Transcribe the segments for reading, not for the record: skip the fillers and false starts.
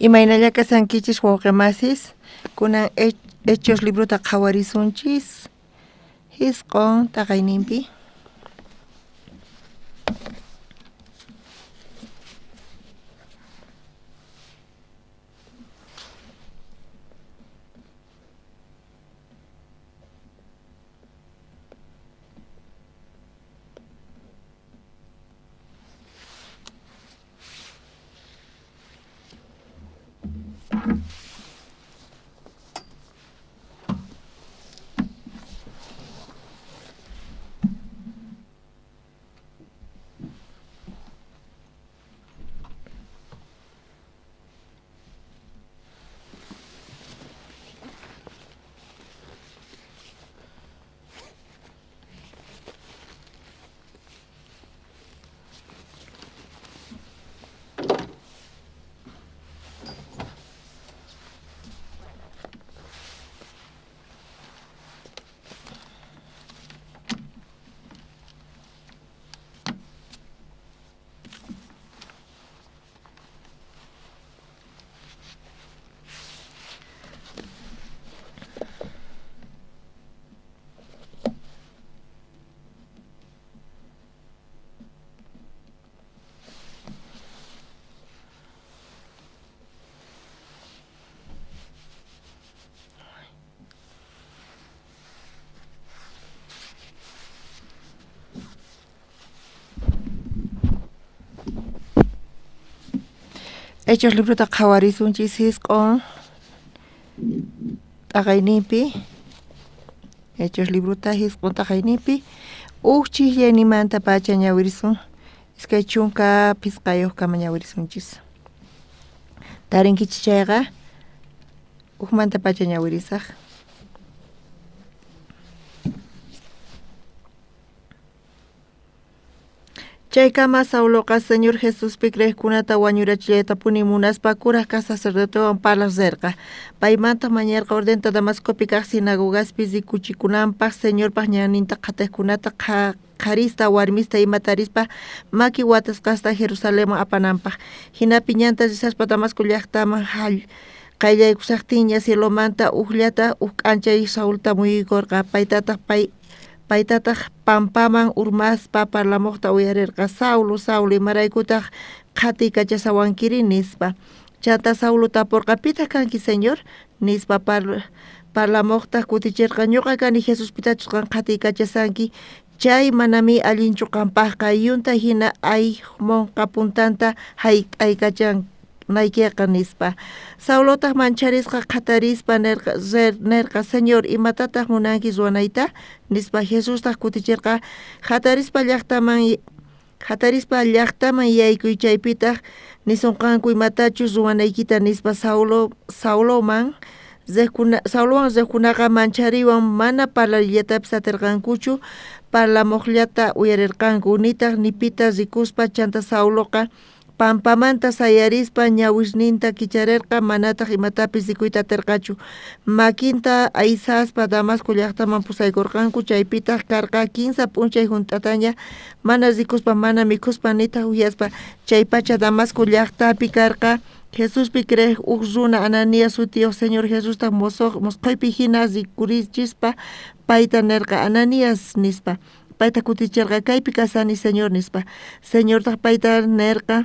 Imaynalla kashankichis wawqe masis, kunan Hechos librota qhawarisunchis 9 taqayninpi. Hechos librota qhawarisunchis 9 t'aqayninpi. Hechos librota 9 t'aqayninpi uj chijllaynimanta pacha ñawirisun 25 ñawirisunchis. Tarinkichis chayqa ujmanta pacha ñawirisaq. Chaykama Sauloqa Señor Jesuspi creejkunata wañurachillaytapuni munaspa kuraj kaj sacerdotewan parlaj rerqa. Paymanta mañarqa ordenta Damascopi kaj sinagogaspi rikuchikunanpaj Señorpaj ñanninta qhatejkunata qharista warmista ima tarispa maki watasqasta Jerusalenman apananpaj. Jinapi ñanta rishaspa Damasco llajtaman qayllaykushajtinña cielomanta ujllata uj k'anchay Saulta muyuykorqa. Paytataj pampaman urmaspa parlamojta uyarerqa: Saulo, Saulo, imaraykutaj qhatiykachashawankiri, nispa. Chanta Saulo taporqa: Pitaj kanki, Señor? Nispa. Parlamojtaj kuticherqa: Ñuqa kani Jesús pitachus qan qhatiykachashanki, chay manami allinchu qanpajqa, yunta jina aymonqa puntanta hayt'aykachanaykeqa, nispa. Saulotaj mancharisqa qhatarispa nerqa: Señor, imatataj munanki ruwanayta? Nispa. Jesustaj kuticherqa: Hatarispa llajtaman yaykuy, chaypitaj nisonqanku imatachus ruwanaykita, nispa. Saulowan rejkunaqa manchariwan mana parlariytapis aterqankuchu, parlamojllata uyarerqanku, nitaj ni pita rikuspa. Chanta Sauloqa pampamanta sayarispa ñawisninta kicharerqa, manataj imatapis rikuyta aterqachu. Makinta aysaspa Damasco llajtaman pusaykorqanku. Chaypitaj karqa 15 p'unchay junt'ataña mana rikuspa, mana mikhuspa, nitaj ujyaspa. Chaypacha Damasco llajtapi karqa Jesuspi creej uj runa Ananías sutiyoj. Señor Jesustaj mosqoypi jina rikurichispa payta nerqa: Ananías, nispa. Payta kuticherqa: Kaypi kashani, Señor, nispa. Señortaj payta nerqa: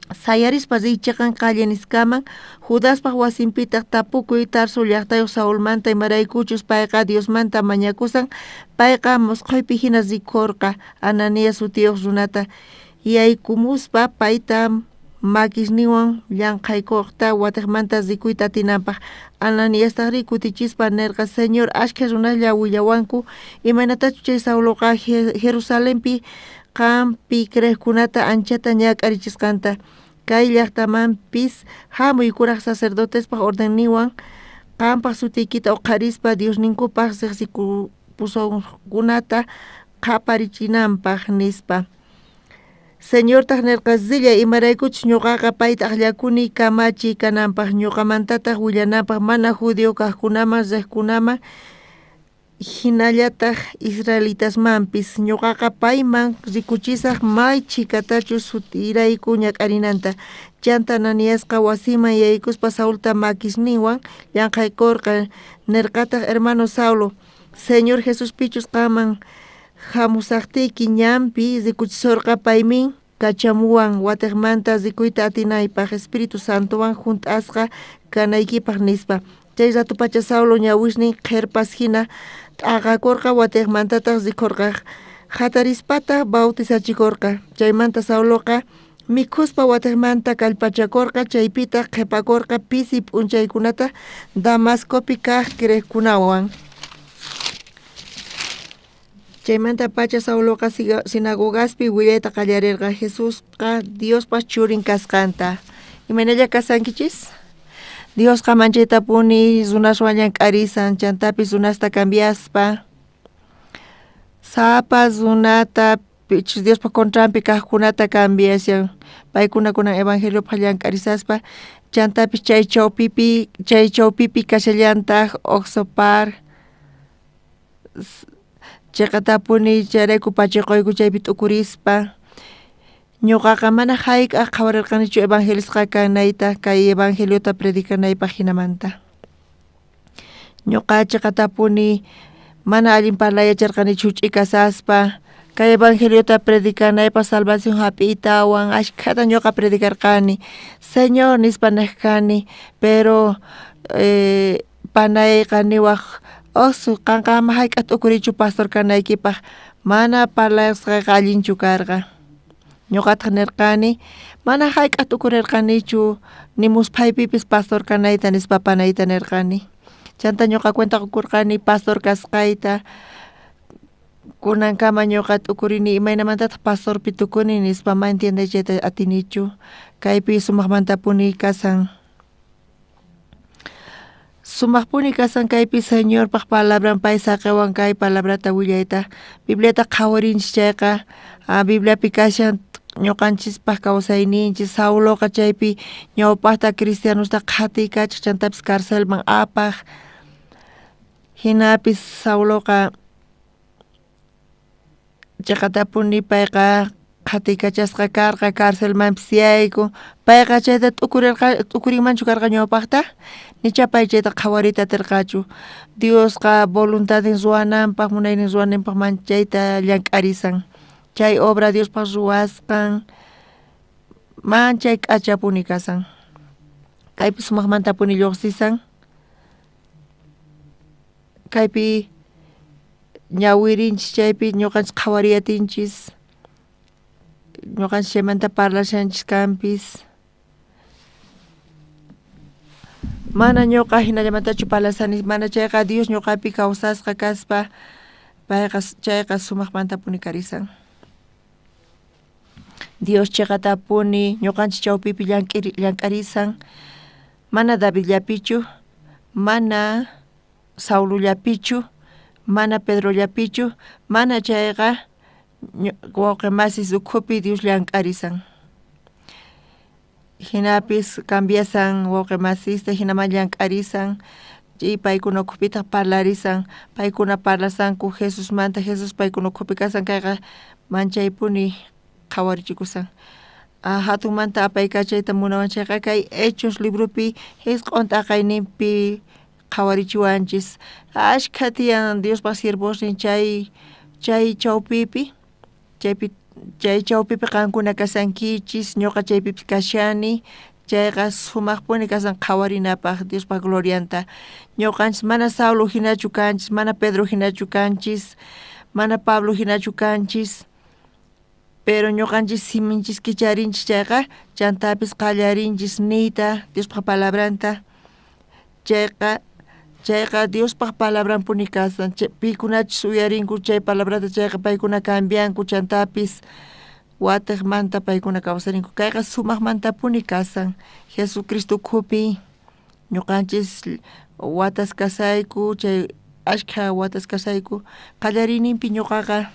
Sayarispa riy cheqan calle niskaman, Judaspaj wasinpitaj tapukuy Tarso llajtayoj Saulmanta, imaraykuchus payqa Diosmanta mañakusan. Payqa mosqoypi jina rikorqa Ananías sutiyoj runata yaykumuspa payta makisninwan llanqhaykojta watejmanta rikuyta atinanpaj. Ananiastajrí kutichispa nerqa: Señor, ashkha runaslla willawanku imaynatachus chay Sauloqa Jerusalenpi qanpi creejkunata anchata ñak'arichisqanta. Kay llajtamanpis jamuy kuraj sacerdotespaj ordenninwan qanpaj sutiykita uqharispa Diosninkupaj rejsikupusunkunata qhaparichinanpaj, nispa. Señortaj nerqa: Rillay, imaraykuchus ñuqaqa payta ajllakuni kamachiy kananpaj, ñuqamantataj willananpaj mana judío kajkunaman rejkunaman Jinallataj israelitasmanpis ñoqaqa payman rikuchisaj may chhikatachus sutiyrayku ñak'arinanta. Chanta Ananiasqa wasiman yaykuspa Saulta makisninwan llanqhaykorqa, nerqataj: Hermano Saulo, Señor Jesús pichus qanman jamusajtiyki ñanpi rikuchisorqa, paymin kachamuwan watejmanta rikuyta atinaypaj, Espíritu Santowan junt'asqa kanaykipaj, nispa. Chay ratopacha Saulo ñawisnin qherpas jina t'aqakorqa, watejmantataj rikorqa. Jatarispataj bautizachikorqa. Chaymanta Sauloqa mikhuspa watejmanta kallpachakorqa, chaypitaj qhepakorqa pisi p'unchaykunata Damascopi kaj creejkunawan. Chaymantapacha Sauloqa sinagogaspi willayta qallarerqa Jesusqa Diospa churin kasqanta. Imaynalla kasankichis? Diosqa manchaytapuni runaswan llank'arisan, chantapis runasta cambiaspa. Sapa runata pichus Diospa contranpi kajkunata cambiashan. Paykuna kunan evangeliopaj llank'arisaspa, chantapis chay chawpipi kashallantaj Oxopar. Cheqatapuni chayrayku pachiqoyku chaypi t'ukurispa. Ñuqaqa mana jayk'aq qhawarirqanichu evangelisqa kanayta kay evangeliota predicanaypaj jinamanta. Ñuqa cheqatapuni mana allin parlay yacharqanichu ch'ikasaspa kay evangeliota predicanaypaj salvación hap'iytawan ashkhata ñuqa predicarqani. Señor nispa nej kani, pero panayqa niwaj Osu qanqa ama jayk'aq t'ukurichu pastor kanaykipaj, mana parlasqayqa allinchu karqa. Ñuqataq nirqani mana jayk'aq t'ukurirqanichu ni musphaypipis pastor kanayta nispa panayta nirqani. Chanta ñuqa cuenta qukurqani pastor kasqayta. Kunankama ñuqa t'ukurini imaynamantataq pastorpi tukuni nispa ma entiende chayta atinichu. Kaypi sumaqmantapuni kasan. Sumaqpuni kasan kaypi Señorpaj palabran pay saqewan kay palabrata willayta. Bibliata qhawarinchis chayqa Bibliapi kashan ñuqanchispaj kawsayninchis. Sauloqa chaypi ñawpajta cristianosta qhatiykachaj chantapis carcelman apaj. Jinapis Sauloqa cheqatapuni payqa qhatiykachasqa karqa, carcelmanpis yayku. Payqa chayta t'ukurinmanchu karqa ñawpajta? Nicha pay chayta qhawariyta atirqachu. Diosqa voluntadnin ruwananpaj, munaynin ruwananpaj manchayta llank'arisan. Chay obra Diospaj ruwasqan manchay k'achapuni kasan. Kaypi sumaqmantapuni lluqsisan. Kaypi ñawirinchis chaypi ñuqanchis qhawariyatinchis. Ñuqanchis chaymanta parlashanchis kanpis. Mana ñuqa jinallamantachu parlasani, mana chayqa Dios ñuqapi kawsasqa kaspa payqa chayqa sumaqmantapuni karisan. Dios cheqatapuni ñuqanchis chawpipi llank'arisan, mana Davidllapichu, mana Saulullapichu, mana Pedrollapichu, mana chayqa wawqi masis ukhupi Dios llank'arisan. Jinapis cambiasan wawqi masista, jinaman llank'arisan, y paykuna ukhupitaq parlarisan, paykuna parlasanku Jesusmanta, Jesús paykuna ukhupi kasan, kayqa manchaypuni qhawarichikusan. Hatunmanta apaykachayta munawan chayqa kay Hechos libropi jisq'on t'aqayninpi qhawarichiwanchis. Ashkha tiyan Diospaj siervosnin chay chawpipi, chay chawpipi qankuna kasankichis, ñuqa chaypipis kashani. Chayqa sumaqpuni kasan qhawarinapaj Diospaj glorianta. Ñuqanchis mana Saulo hinachu kanchis, mana Pedro hinachu kanchis, mana Pablo hinachu kanchis, pero ñuqanchis siminchis kicharinchis chayqa chantapis qallarinchis niyta Diospaj palabranta. Chayqa Diospaj palabranpuni kasan. Pikunachus uyarinku chay palabrata chayqa paykuna cambianku, chantapis watejmanta paykuna kawsarinku. Kayqa sumaqmantapuni kasan. Jesucristo ukhupi ñuqanchis watas kasayku, chay ashkha watas kasayku. Qallariyninpi ñuqaqa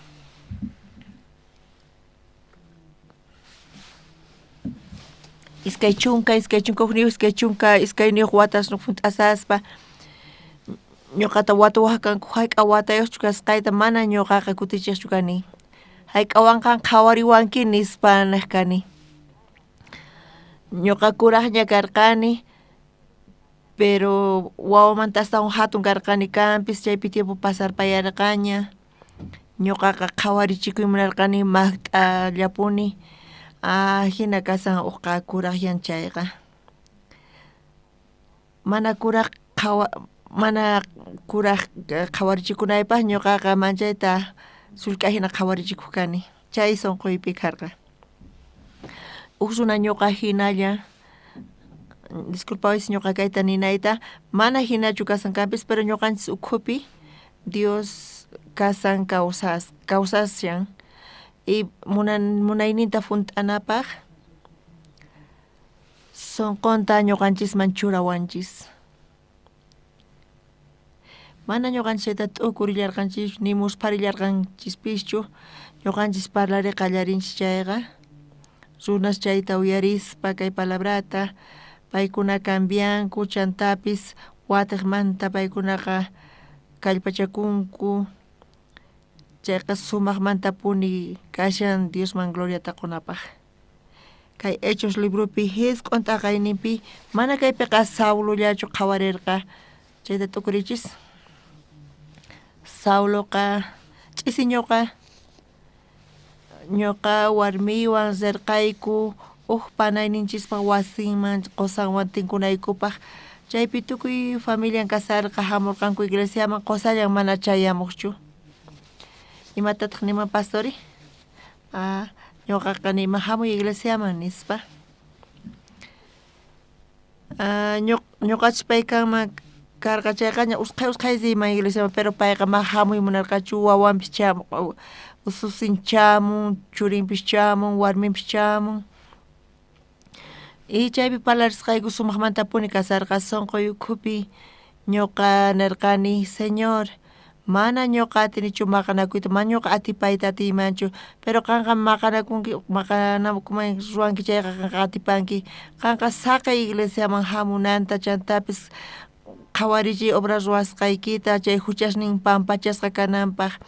21, 21, 22 watas hunt'asaspa Ñuqata watuwajkanku jayk'a watayuqchu kasqayta mana ñuqaqa kutichiqchu kani. Jayk'awanqan qhawariwanki nispa niq kani. Ñuqa kuraqña karqani, pero wawamanta astawan jatun karqani kanpis chaypi tiempo pasarpayarqaña. Ñuqaqa qhawarichikuy munarqani maqt'allapuni ajina kasan uqqa kuraqyan chayqa. Mana kuraq mana kuraq qhawarichikunaypaq ñuqaqa manchayta sullk'a hina qhawarichikuq kani. Chay sunquypi karqa. Uj runa ñuqa hinalla, disculpawaychis ñuqa kayta ninayta, mana hinachu kasan kanpis, pero ñuqanchis ukhupi Dios kasan kawsashan y munayninta junt'anapaq sunqunta ñuqanchisman churawanchis. Mana ñuqanchis chayta t'ukurillarqanchischu ni muspharillarqanchispischu, ñuqanchis parlari qallarinchis chayqa, runas chayta uyarispa kay palabrata, paykuna cambianku chantapis watiqmanta paykunaqa kallpachakunku, chayqa sumaqmantapuni kashan Diosman gloriata qunapaq. Kay Hechos libropi jisq'un t'aqayninpi mana kaypiqa Saulollachu qhawarirqa, chayta t'ukurichis. Sauloqa ch'isi ñuqa ñuqa warmiywan rirqayku uj panayninchispaq wasinman qusanwan tinkunaykupaq, chaypi tukuy familian kasarqa hamurqanku iglesiaman qusallan mana chayamuqchu. Imatataq niman pastori? Ñuqaqa niman hamuy iglesiaman nispa. Ñuqachus pay kanman karqa chayqaña usqhay usqhay riyman iglesiaman, pero payqa ma hamuy munarqachu, wawanpis chamun, ususin chamun, churinpis chamun, warminpis chamun. Y chaypi parlarisqayku sumaqmantapuni kasarqa sunquy ukhupi ñuqa nirqani, Señor, mana ñuqa atinichu maqanakuyta, mana ñuqa atipayta atiymanchu, pero qanqa maqanakunki, maqanakuman ruwanki chayqa qanqa atipanki, qanqa saqey iglesiaman hamunanta chantapis qhawarichiy obra ruwasqaykita chay huchasnin pampachasqa kananpaq,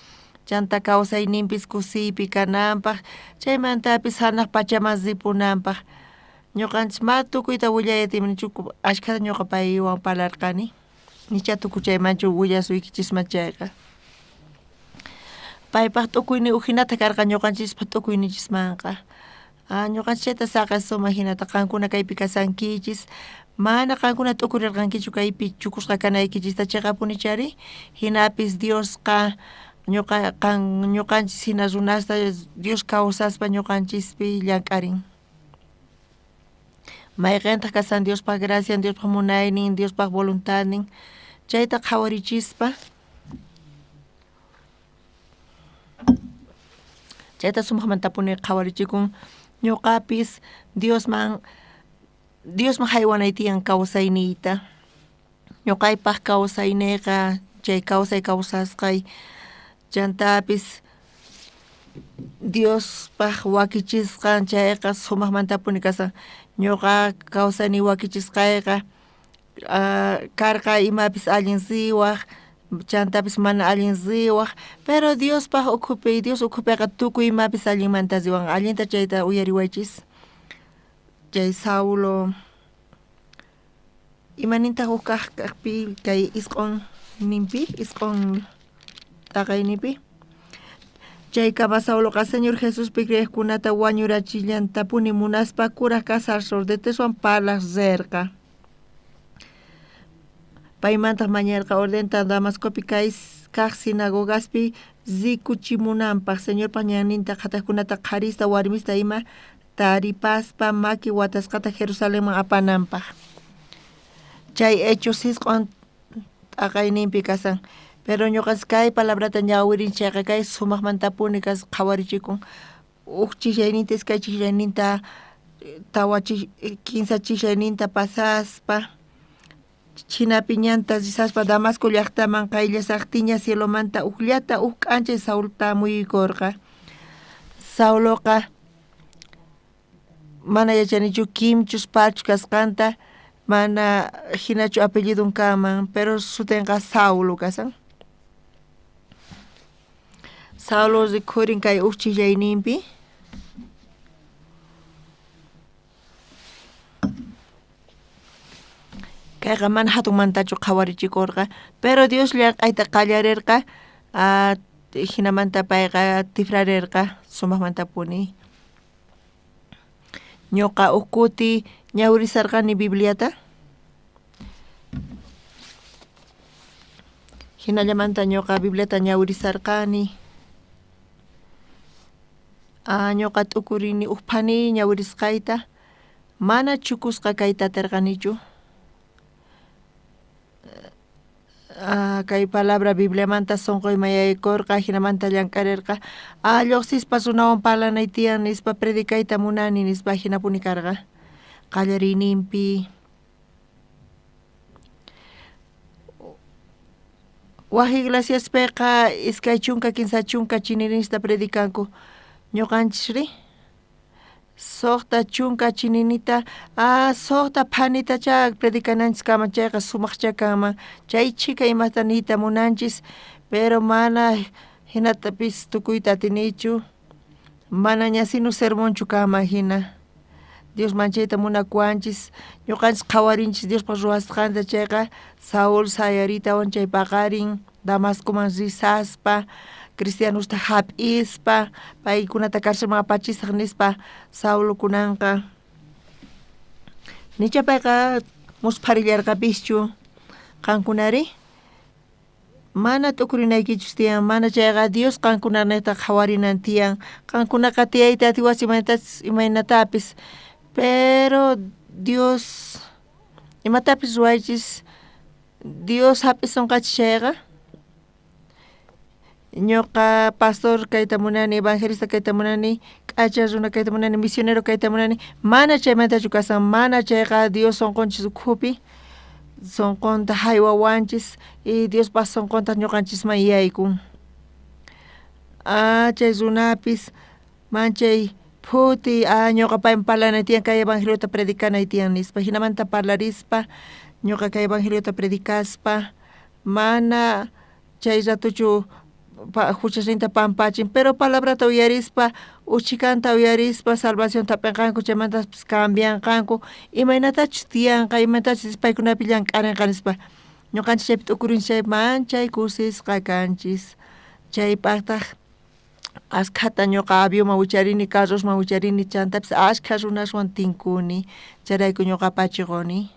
chanta kawsayninpis kusiypi kananpaq, chaymantapis hanaq pachaman ripunanpaq. Ñuqanchis ma tukuyta willay atiymanchu, ashkhata ñuqa paywan parlarqani, nicha tukuchaymanchu willasuykichisman chayqa. Paypaq t'ukuynin ujinata karqa ñuqanchispaq t'ukuyninchismanqa. Ñuqanchis chayta saqisuman hinata qankuna kaypi kasankichis, mana qankuna t'ukurirqankichu kaypi chukusqa kanaykichista chiqapuni chari, hinapis Diosqa ñuqanchis hina runasta Dios kawsaspa ñuqanchispi llank'arin. Mayqintaq kasan Diospaq gracian, Diospaq munaynin, Diospaq voluntadnin, chayta qhawarichispa, chayta sumaqmantapuni qhawarichikun ñuqapis Diosman haywanay tiyan kawsayniyta. Ñuqaypaq kawsayniyqa chay kawsay kawsasqay chantapis Diospaq wakichisqan chayqa sumaqmantapuni kasan. Ñuqa kawsayniy wakichisqayqa karqa imapis allin riwaq, chantapis mana allin riwaq, pero Diospaq ukhupi, Dios ukhupiqa tukuy imapis allinmanta riwan. Allinta chayta uyariwaychis. Chay Saulo imanintaq huk kaq kaqpi kay isq'un ninpi, isq'un t'aqayninpi. Chaykama Sauloqa Señor Jesuspi creeqkunata wañurachillantapuni munaspa kuraq kaq sacerdoteswan parlaq rirqa. Paymantaq mañarqa ordenta Damascopi kaq sinagogaspi rikuchimunanpaq Señorpaq ñanninta qhataqkunata qharista warmista ima taripaspa maki watasqata Jerusalenman apananpaq. Chay Hechos isq'un t'aqayninpi kasan. Pero ñuqanchis kay palabrata ñawirin chayqa kay sumaqmantapuni kas qhawarichikun. Uj chillayninta, iskay chillayninta, tawa kinsa chillayninta pasaspa, chinapi ñanta risaspa Damasco llaqtaman qayllasaqtiña cielomanta ujllata uj k'anchay Saulta muyuykurqa. Sauloqa mana yachanichu kimchus parchus kasqanta, Mana jinachu apellidon kanman, pero sutenqa Saulo kasan. Saulo rikhurin kay uj chillayninpi. Kayqa mana hatunmantachu qhawarichikurqa, pero Dios llank'ayta qallarerqa, jinamanta payqa tifrarerqa sumaqmantapuni. Ñuqa uj kuti ñawirisarqani Bibliata. Jinallamanta ñuqa Bibliata ñawirisarqani. Ñuqa t'ukurini uj phani ñawirisqayta, mana chukusqa kayta atirqanichu. Kay palabra Bibliamanta sunquyman yaykurqa, jinamanta llank'arerqa. Lluqsispa runawan parlanay tiyan nispa, predicayta munani nispa, jinapuni karqa qallariyninpi. Waj iglesiaspiqa 20 30 chininista predicanku. Ñuqanchisri 60 chininita, 6 phanitacha predicananchis kaman, chayqa sumaqcha kanman. Chay chhika imata niyta munanchis, pero mana hinatapis tukuyta atinichu. Mana ñasinu sermonchu kanman hina. Dios manchayta munakuwanchis, ñuqanchis qhawarinchis Diospaq ruwasqanta chayqa Saúl sayaritawan chay paqarin Damascoman risaspa, cristianosta hap'ispa, paykunata carcelman apachisaq nispa Saulo kunanqa. Nicha payqa muspharillarqapischu. Qankunari mana t'ukurinaykichus tiyan, mana chayqa Dios qankunanejta qhawarinan tiyan. Qankunaqa tiyayta atiwasi imaynatapis, pero Dios imatapis ruwaychis, Dios hap'isonqachis chayqa. Ñuqa pastor kayta munani, evangelista kayta munani, k'acha runa kayta munani, misionero kayta munani, mana chaymantachu kasan, mana chayqa Dios sunqunchis ukhupi sunqunta haywawanchis y Diospaq sunqunta ñuqanchisman yaykun. Chay runapis manchay phuti, ñuqa payman parlanay tiyan, kay evangeliota predicanay tiyan nispa, jinamanta parlarispa, ñuqa kay evangeliota predicaspa, mana chay ratuchu huchasninta pampachin, pero palabrata uyarispa, uchikanta uyarispa, salvacionta hap'inqanku, chaymantapis cambianqanku, imaynatachus tiyanqa, imaynatachus paykunapi llank'arinqa nispa. Ñuqanchis chaypi t'ukurinchis chay manchay kusisqa kanchis. Chaypaqtaq askhata ñuqa avionman wicharini, carrosman wicharini, chantapis ashkha runaswan tinkuni, chayrayku ñuqa pachiquni.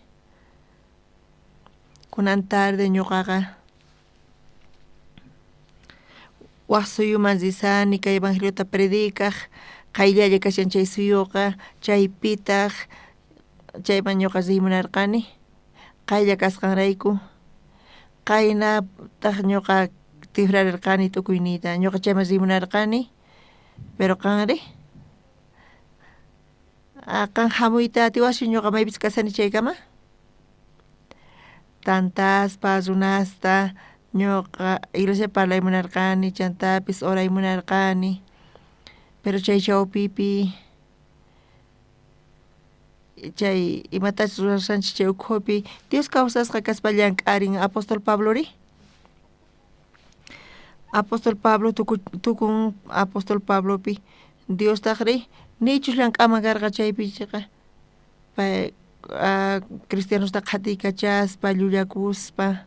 Kunan tarde ñuqaqa waj suyuman risani kay evangeliota predicaj, qayllalla kashan chay suyuqa, chaypitaq chayman ñuqa riy munarqani, qaylla kasqanrayku. Qaynataq ñuqa tifrarerqani tukuyniyta, ñuqa chayman riy munarqani, pero qanri? Qan hamuyta atiwaschu ñuqa maypis kasani chaykama? Tantaspa runasta ñuqa iglesia parlay munarqani, chantapis oray munarqani, pero chay chawpipi chay imatachus rurashanchis chay ukhupi Dios kawsasqa kaspa llank'arin. Apóstol Pablori? Apóstol Pablo tukun apóstol Pablopi Diostaqri nichus llank'aman karqa chaypi chayqa pay cristianosta qhatiykachaspa llullakuspa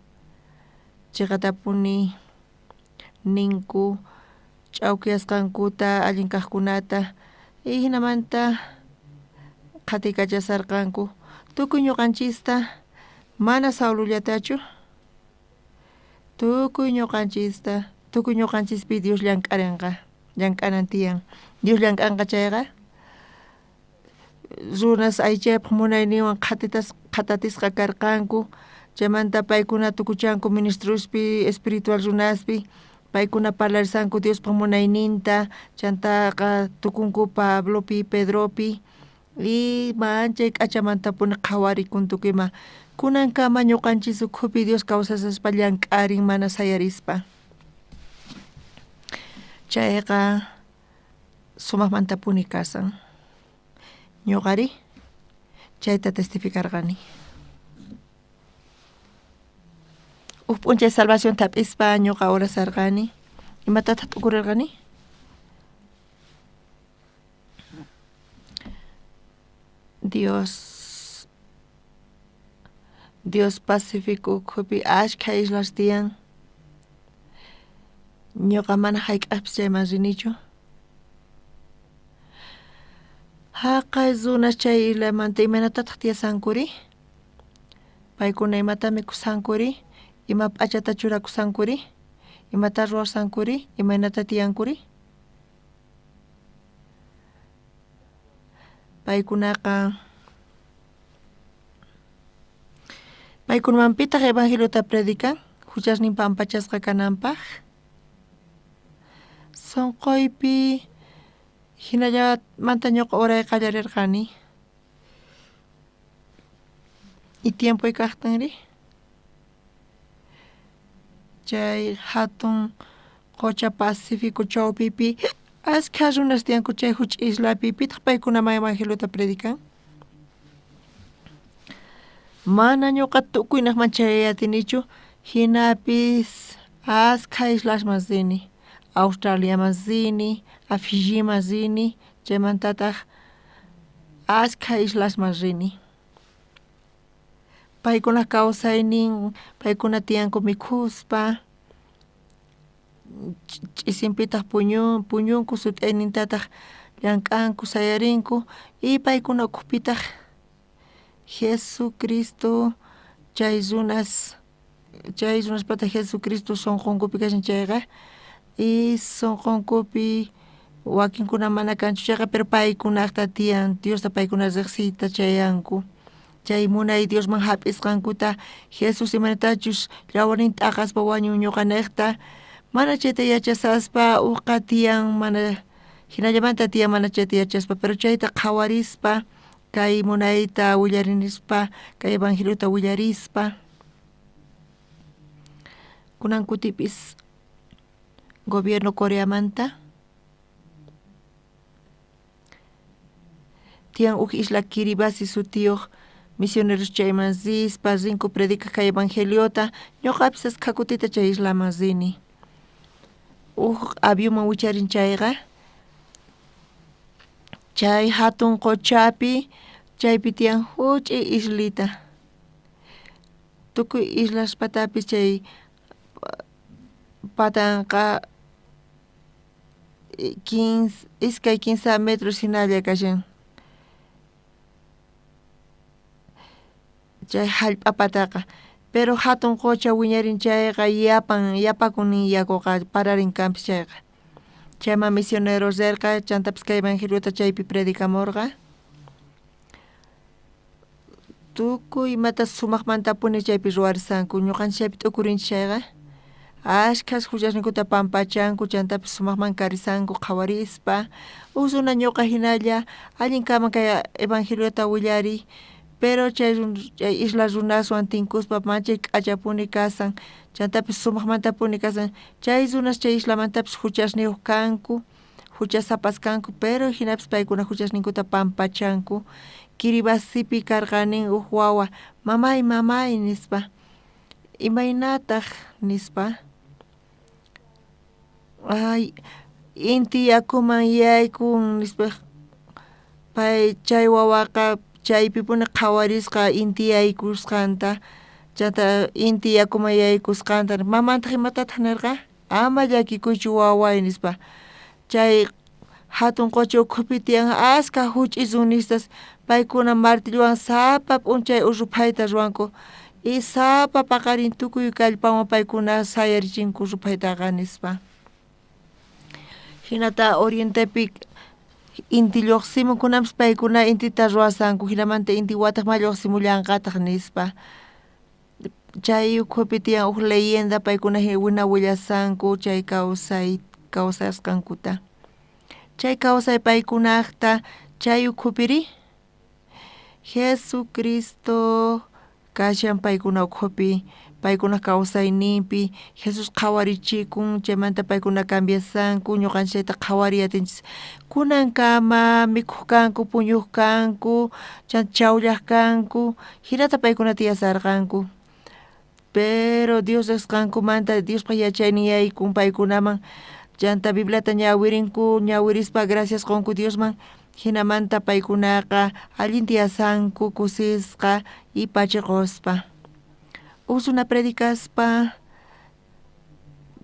chiqatapuni ninku ch'awkiyasqankuta allin kaqkunata y hinamanta qhatiykachasarqanku. Tukuy ñuqanchista mana Saulollatachu, tukuy ñuqanchista, tukuy ñuqanchispi Dios llank'arinqa, llank'anan tiyan. Dios llank'anqa chayqa runas aychaypaq munayninwan qhatatisqa karqanku, chaymanta paykuna tukuchanku ministrospi, espiritual runaspi, paykuna parlarisanku Diospaq munayninta, chantaqa tukunku Pablopi, Pedropi, y manchay k'achamantapuni qhawarikun tukuyma. Kunankama ñuqanchis ukhupi Dios kawsasaspa llank'arin mana sayarispa. Chayqa sumaqmantapuni kasan. Ñuqari chayta testificarqani. Uj p'unchay salvación hap'ispa ñuqa orasarqani. Imatataq t'ukurirqani? Dios Pacífico ukhupi ashkha islas tiyan. Ñuqa mana hayk'aqpis chayman rinichu. Haqay runas chay islamanta imaynatataq tiyasankuri? Paykuna imata mikhusankuri? Ima p'achata churakusankuri? Imata ruwasankuri? Imaynata tiyankuri? Paykunaqa paykunamanpitaq evangeliota predican huchasnin pampachasqa kananpaq. Sunquypi hinallamanta ñuqa oray qallarirqani. Y tiempoy kaqtinri chay hatun qocha Pacífico chawpipi ashkha runas tiyanku chay huch'i islapi pitaq paykunaman evangeliota predican? Mana ñuqa tukuynaqman chayay atinichu hinapis ashkha islasman rini, Australiaman rini, a Fijiman rini, chaymantataq ashkha islasman rini. Paykunaq kawsaynin paykuna tiyanku mikhuspa, ch'isinpitaq puñunku sut'aynintataq llank'anku sayarinku y paykuna ukhupitaq Jesucristo chay runas chay runaspata Jesucristo sunqunkupi kashan chayqa y sunqunkupi wakinkuna mana kanchu chayqa pero paykunaqta tiyan Diosta paykuna riqsiyta chayanku. Chay munay Diosman hap'isqankuta Jesús imaynatachus llawarnin t'aqaspa wañun ñuqaniqta mana chayta yachasaspa uqa tiyan mana hinallamanta tiyan mana chayta yachaspa pero chayta qhawarispa kay munayta willarinispa kay evangeliota willarispa kunan kutipis gobierno Coreamanta tiyan uj isla Kiribati sutiyuq misioneros chayman rispa rinku predicaq kay evangeliota ñuqapis ashkha kutita chay islaman rini. Uj avionman wicharin chayqa chay hatun qochapi chaypi tiyan huch'i islita. Tukuy islaspatapis chay patanqa 2-3 metros hinalla kashan. Chay hallp'a pataqa pero hatun qocha wiñarin chayqa yapakun nin yakuqa pararin kanpis chayqa. Chayman misioneros rirqa chantapis kay evangeliota chaypi predicamurqa. Tukuy imata sumaqmantapuni chaypi ruwarisanku ñuqanchik chaypi t'ukurinchik chayqa ashkhas huchasninkuta pampachanku chantapis sumaqman karisanku qhawarispa uj runa ñuqa hinalla allin kanman kay evangeliota willariy pero chay isla runaswan tinkuspa manchay k'achapuni kasan chantapis sumaqmantapuni kasan chay runas chay islamantapis huchasniyuq kanku huchasapas kanku pero hinapis paykuna huchasninkuta pampachanku. Kiribatipi karqanin uj wawa mamay mamay nispa imaynataq nispa ay inti yakuman yaykun nispa pay chay wawaqa chaypipuni qhawarisqa inti yaykusqanta chanta inti yakuman yaykusqanta mamantaq imatataq nirqa ama llakikuychu waway nispa chay hatun qocha ukhupi tiyan ashkha huch'i runistas paykuna martillowan sapa p'unchay ruphayta ruwanku y sapa paqarin tukuy kallpawan paykuna sayarichinku ruphaytaqa nispa. Hinata orientepi inti lluqsimun kunanpis paykuna intita ruwasanku hinamanta inti wataqman lluqsimullanqataq nispa. Chay ukhupi tiyan uj leyenda paykuna wina willasanku chay kawsasqankuta. Chay kawsay paykunaqta chay ukhupiri Jesucristo kashan paykuna ukhupi paykunaq kawsayninpi Jesús qhawarichikun chaymanta paykuna cambiasanku ñuqanchik chayta qhawariy atinchis kunankama mikhuq kanku puñuq kanku chanta chawllaq kanku hinata paykuna tiyasarqanku. Pero Dios rejsqankumanta Diospa yachaynin yaykun paykunaman, chanta Bibliata ñawirinku, ñawirispa gracias qonku Diosman, jinamanta paykunaqa allin tiyasanku kusisqa y pachiqospa. Uj runa predicaspa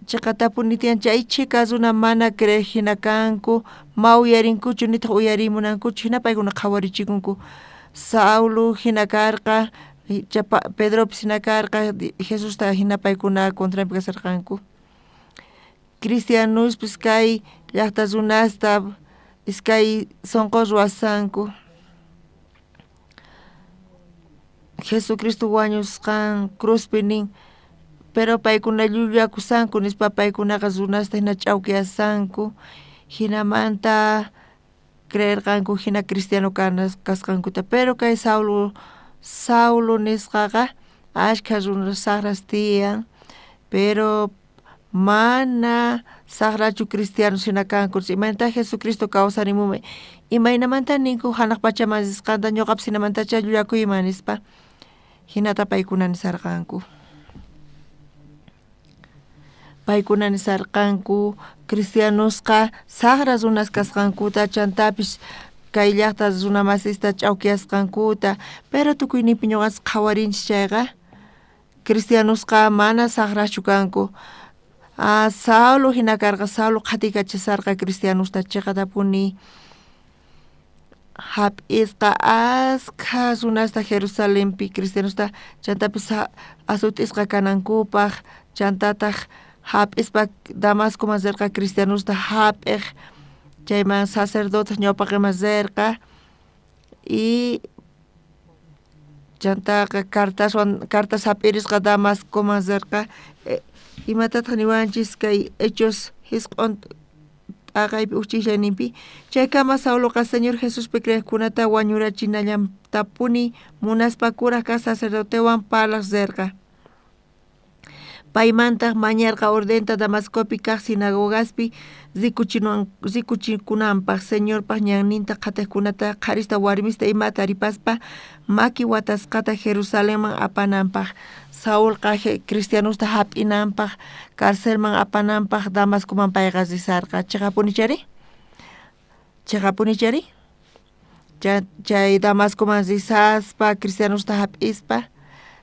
cheqatapuni tiyan chay chhika runa mana creej jina kanku, ma uyarinkuchu nitaq uyarimunankuchu, jina paykuna qhawarichikunku. Saulo jina karqa, Pedropis jina karqa, Jesusta jina paykuna contranpi kasharqanku. Cristianospis kay llajta runasta iskay sonqo ruwasanku. Jesucristo wañusqan cruzpi nin, pero paykuna llullakusanku nispa paykunaqa runasta jina ch'awkiyasanku, jinamanta creerqanku jina cristiano kasqankuta. Pero kay Saulo nisqaqa ashkha runas sajras tiyan, pero mana sajrachu cristianos jina kanku. Imaynatá Jesucristo kawsarimunman, imaynamanta ninku janaj pachaman risqanta, ñuqapis jinamantacha llullakuyman nispa, jinata paykuna nisarqanku. Paykuna nisarqanku cristianosqa sajra runas kasqankuta, chantapis kay llajta runa masista ch'awkiyasqankuta, pero tukuyninpi ñuqanchis qhawarinchis chayqa cristianosqa mana sajrachu kanku. Saulo jina karqa, Saulo qhatiykachasarqa cristianosta cheqatapuni jap'isqa askha runasta Jerusalenpi cristianosta, chantapis asut'isqa kanankupaj, chantataq jap'ispa Damascoman rirqa cristianosta jap'ej, chayman sacerdotes ñawpaqeman rirqa y chantaqa cartaswan cartas jap'irisqa Damascoman rirqa. Imatataq niwanchis kay Hechos jisq'on t'aqaypi uj ch'ijllayninpi? Chaykama Sauloqa Señor Jesuspi creejkunata wañurachinallantapuni munaspa kuraj kaj sacerdotewan parlaj rirqa. Paymantaq mañarqa ordenta Damascopi kaj sinagogaspi rikuchikunanpaj Señorpaj ñanninta qhatejkunata qharista warmista ima taripaspa maki watasqata Jerusalenman apananpaj. Saulqa cristianosta jap'inanpaj carcelman apananpaj Damascoman payqa risarqa. Cheqapunichari? Cheqapunichari? Chay Damascoman risaspa cristianosta jap'ispa,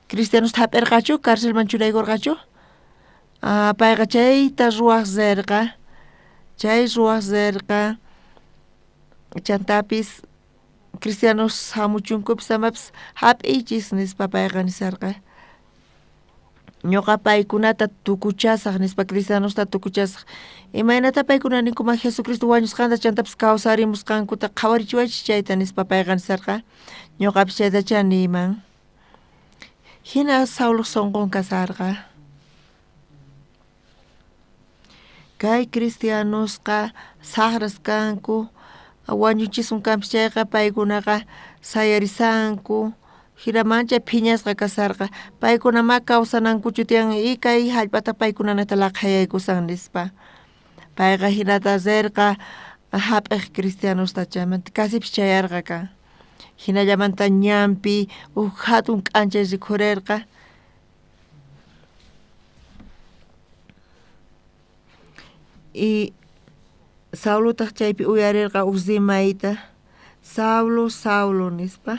cristianosta jap'irqachu carcelman churaykurqachu? Payqa chayta ruwaj rirqa, chay ruwaj rirqa, chantapis cristianos hamuchunkupis amapis jap'iychis nispa payqa nisarqa. Ñuqa paykunata tukuchasaj nispa, cristianosta tukuchasaj. Imaynata paykuna ninkuman Jesucristo wañusqanta chantapis kawsarimusqankuta qhawarichiwaychis chayta nispa payqa nisarqa. Ñuqapis chaytacha niyman. Hina Saulo sonqon kasarqa. Kay cristianosqa sajras kanku, wañuchisun kanpis chayqa paykunaqa sayarisanku, jina manchay phiñasqa kasarqa, paykuna ma kawsanankuchu tiyan y kay jallp'ata paykunanata laqhayaykusan nispa. Payqa jinata rirqa jap'ej cristianosta chaymanta casipis chayarqa kan. Jinallamanta ñanpi uj jatun k'anchay rikhurerqa. Y Saulotaq chaypi uyarerqa uj rimayta, Saulo, Saulo nispa.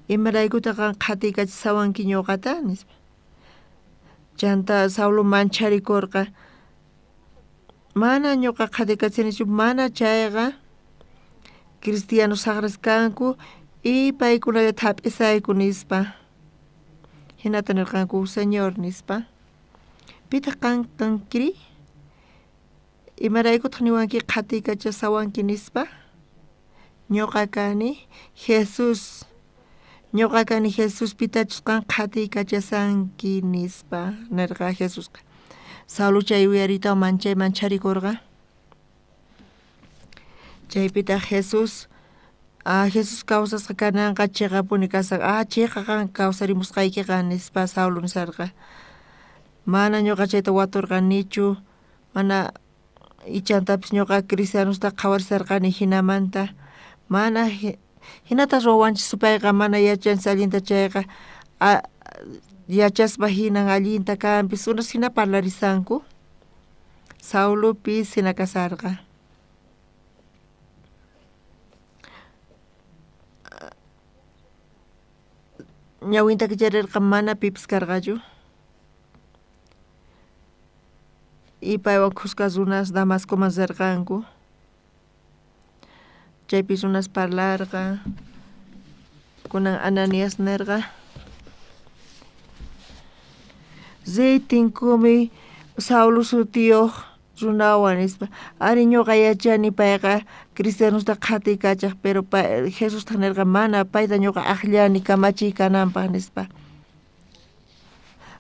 Imaraykutaq qan qhatiykachisawanki ñuqata nispa. Chanta Saulo mancharikurqa, mana ñuqa qhatiykachanichu, mana chayqa cristianos sajras kanku y paykunallata jap'isayku nispa. Jinata nirqanku Señor nispa. Pitaq qan kankiri? Imaraykutaq niwanki qhatiykachasawanki nispa? Ñuqa kani Jesús. Ñuqa kani Jesús pitachus qan qhatiykachasanki nispa nirqa Jesusqa. Saulo chay uyariytawan manchay mancharikurqa. Chaypitaq Jesús Jesús kawsasqa kananqa cheqapuni kasaq, chayqa qan kawsarimusqaykiqa nispa Saulo nisarqa. Mana ñuqa chayta waturqanichu, mana ichantapis ñuqa cristianosta qhawarisarqani jinamanta, mana Hinata ruwawanchis supayqa mana yachanchis allinta chayqa yachaspa hinan allinta kanpis runas hina parlarisanku. Saulupis hina kasarqa. Ñawinta kicharirqa mana pipis karqachu. Y paywan khuska runas Damascoman rirqanku. Chaypi runas parlarqa. Kunan Ananías nirqa: Riy tinkumi Saulo sutiyuq runawan nispa. Ari ñuqa yachani payqa cristianosta qhatiykachaq, pero Jesustaq nirqa mana payta ñuqa akllani kamachiy kananpaq nispa.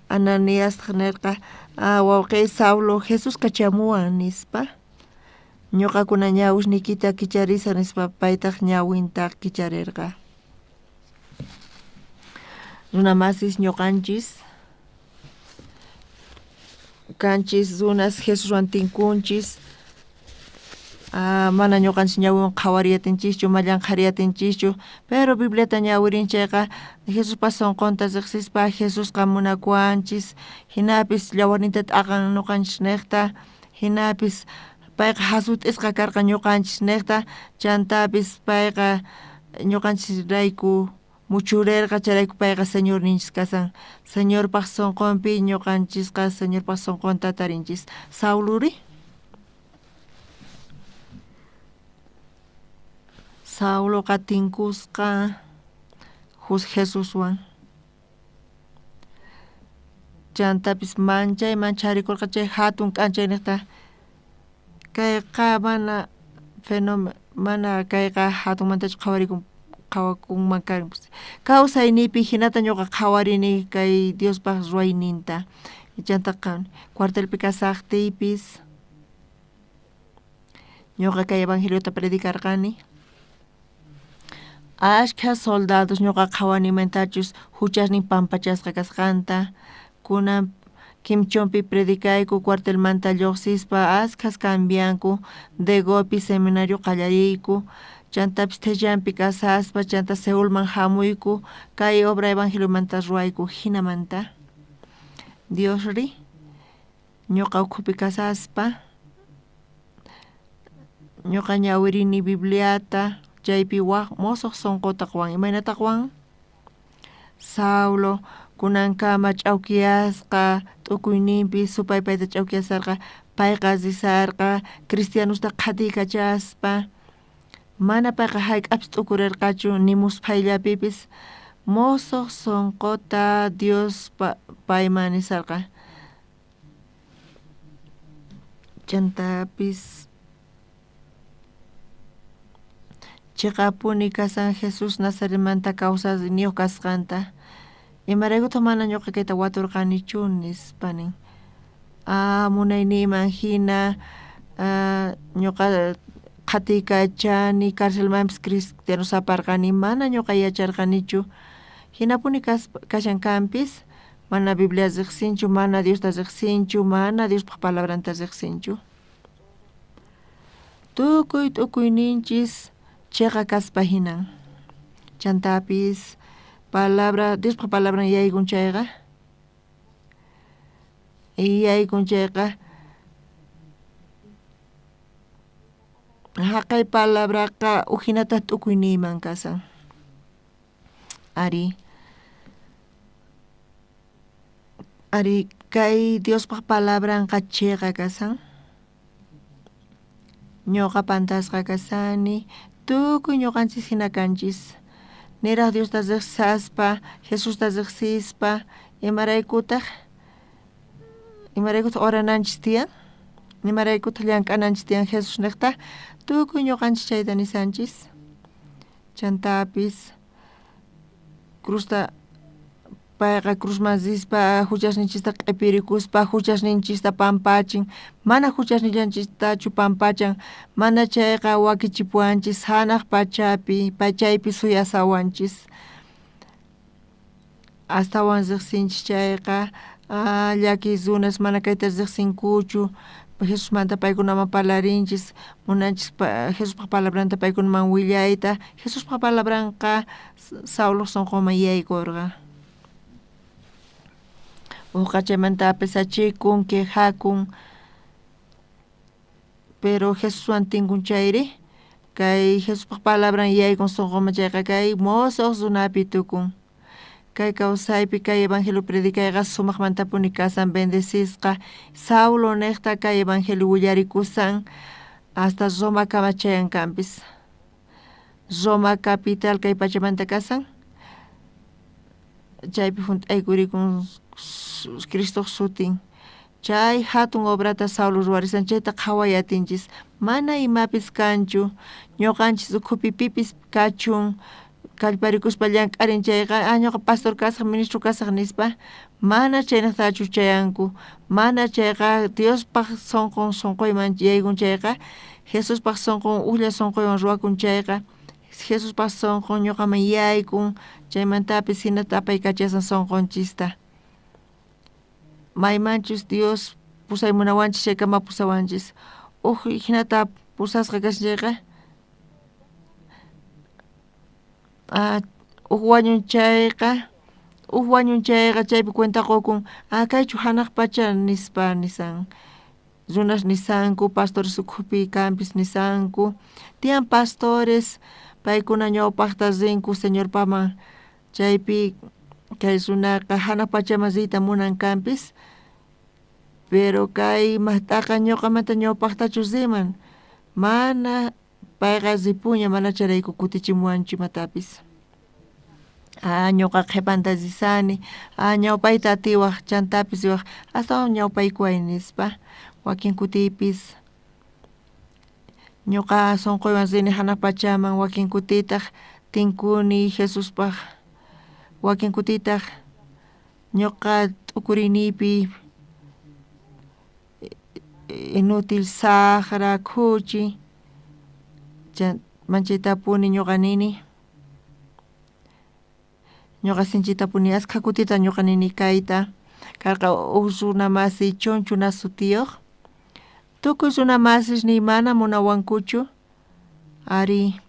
Ananiastaq nirqa: wawqiy Saulo, Jesús kachamuwan nispa. Ñuqakuna ñawisniykita kicharisa nispa, paytaq ñawinta kicharirqa. Runamasis ñuqanchis kanchis runas Jesuswan tinkunchis. Mana ñuqanchis ñawiwan qhawariyatinchikchu, mallanqhariyatinchikchu, pero Bibliata ñawirin chayqa Jesuspa sunqunta riqsispa Jesusqa munakuwanchis, hinapis llawarninta t'aqan ñuqanchis niqta, hinapis payqa hasut'isqa karqa ñuqanchis niqta, chantapis payqa ñuqanchisrayku muchurirqa, chayrayku payqa Señorninchis kasan. Señorpaq sunqunpi ñuqanchisqa Señorpaq sunqunta tarinchis. Sauluri? Sauloqa tinkusqa Jesuswan. Chantapis manchay mancharikurqa chay hatun k'anchayniqta. Kayqa mana fenómeno, mana kayqa hatunmantachu qhawarikun qhawakunman kanpis. Kawsayniypi hinata ñuqa qhawarini kay Diospaq ruwayninta. Chantaqa cuartelpi kasaqtiypis ñuqa kay evangeliota predicarqani. Ashkha soldados ñuqa qhawanimantachus huchasnin pampachasqa kasqanta. Kunan Kimchonpi predicayku cuartelmanta lluqsispa askhas cambianku, Degopi seminario qallariyku, chantapis Thellampi kasaspa chanta Seulman hamuyku, kay obra evangeliomanta ruwayku hinamanta. Diosri ñuqa ukhupi kasaspa ñuqa ñawirini Bibliata, chaypi wak musuq sunquta quwan. Imaynata quwan? Saulo kunankama ch'awkiyasqa t'ukuyninpi supay payta ch'awkiyasarqa, payqa risarqa cristianosta qhatiykachaspa, mana payqa hayk'apis t'ukurirqachu ni musphayllapipis musuq sunquta Dios payman nisarqa. Chantapis chiqapuni kasan Jesús Nazaretmanta kawsayniyuq kasqanta. Imaraykutaq mana ñuqa kayta waturqanichu nispa nin. Munayniyman hina ñuqa qhatiykachani carcelmanpis cristianos aparqani, mana ñuqa yacharqanichu. Hinapuni kashan kanpis, mana Biblia riqsinchu, mana Diosta riqsinchu, mana Diospaq palabranta riqsinchu. Tukuy t'ukuyninchis chiqa kaspa hinan. Chantapis palabra Diospaq palabran yaykun chayqa, haqay palabraqa ujinata t'ukuyniyman kasan. Ari kay Diospaq palabranqa chiqa kasan. Ñuqa pantasqa kasani, tukuy ñuqanchis hina kanchis. Niraq Diosta riqsaspa, Jesusta riqsispa, imaraykutaq orananchis tiyan? Imaraykutaq llank'ananchis tiyan Jesús niqta? Tukuy ñuqanchis chayta nisanchis. Chantapis crusta payqa cruzman rispa huchasninchista q'ipirikuspa huchasninchista pampachin, mana huchasnillanchistachu pampachan, mana chayqa wakichipuwanchis hanaq pachapi pachaypi suyasawanchis. Astawan riqsinchis chayqa llaki runas mana kayta riqsinkuchu, Jesusmanta paykunaman parlarinchis, munanchis Jesuspaj palabranta paykunaman willayta. Jesuspaj palabranqa Sauloj sonqonman yaykurqa. Ujqa chaymanta pesachikun, quejakun, pero Jesuswan tinkun chayri, kay Jesuspaj palabran yaykun sonqonman chayqa kay mosoj runapi tukun. Kay kawsaypi kay evangelio predicayqa sumaqmantapuni kasan, bendecisqa. Saulo nejta kay evangelio willarikusan hasta Roma kama chayankanpis. Roma capital kay pachamanta kasan, chaypi junt'aykurikun Cristoj sutin. Chay hatun obrata Saulo ruwarisan, chayta qhaway atinchis. Mana imapis kanchu, ñuqanchis ukhupi pipis kachun, kallparikuspa llank'arin chayqa, ñuqa pastor kasaq, ministro kasaq nispa, mana chaynaqtachu chayanku. Mana chayqa Diospaj sonqon sonqoyman yaykun chayqa, Jesuspaj sonqon ujlla sonqoywan ruwakun chayqa, Jesuspaj sonqon ñuqaman yaykun, chaymantapis hinata apaykachasan sonqonchista. Maymanchus Dios pusaymunawanchis chaykama pusawanchis. Uj hinata pusasqa kashan chayqa, uj wañun chayqa chaypi cuenta qukun, kaychu hanaq pacha nispa nisan. Runas nisanku, pastores ukhupi kanpis nisanku. Tiyan pastores paykuna ñawpaqta rinku Señorpaman, chaypi kay runaqa hanaq pachaman riyta munan kanpis, pero kay maqt'aqa ñuqamanta ñawpaqtachu riman, mana payqa ripuña, mana chayrayku kutichimuwanchu imatapis. Ñuqa qhipanta risani, ñawpayta atiwaj, chantapis riwaj, astawan ñawpaykuway nispa. Wakin kutipis ñuqa sonqoywan rini hanaq pachaman, wakin kutitaq tinkuni Jesuspaj, wakin kutitaq ñuqa t'ukuriniypi inútil saqra khuchi, manchaytapuni ñuqa nini. Ñuqa sinchitapuni askha kutita ñuqa nini kayta. Karqa uj runa masi Chonchuna sutiyuq. Tukuy runa masisniy mana munawankuchu. Ari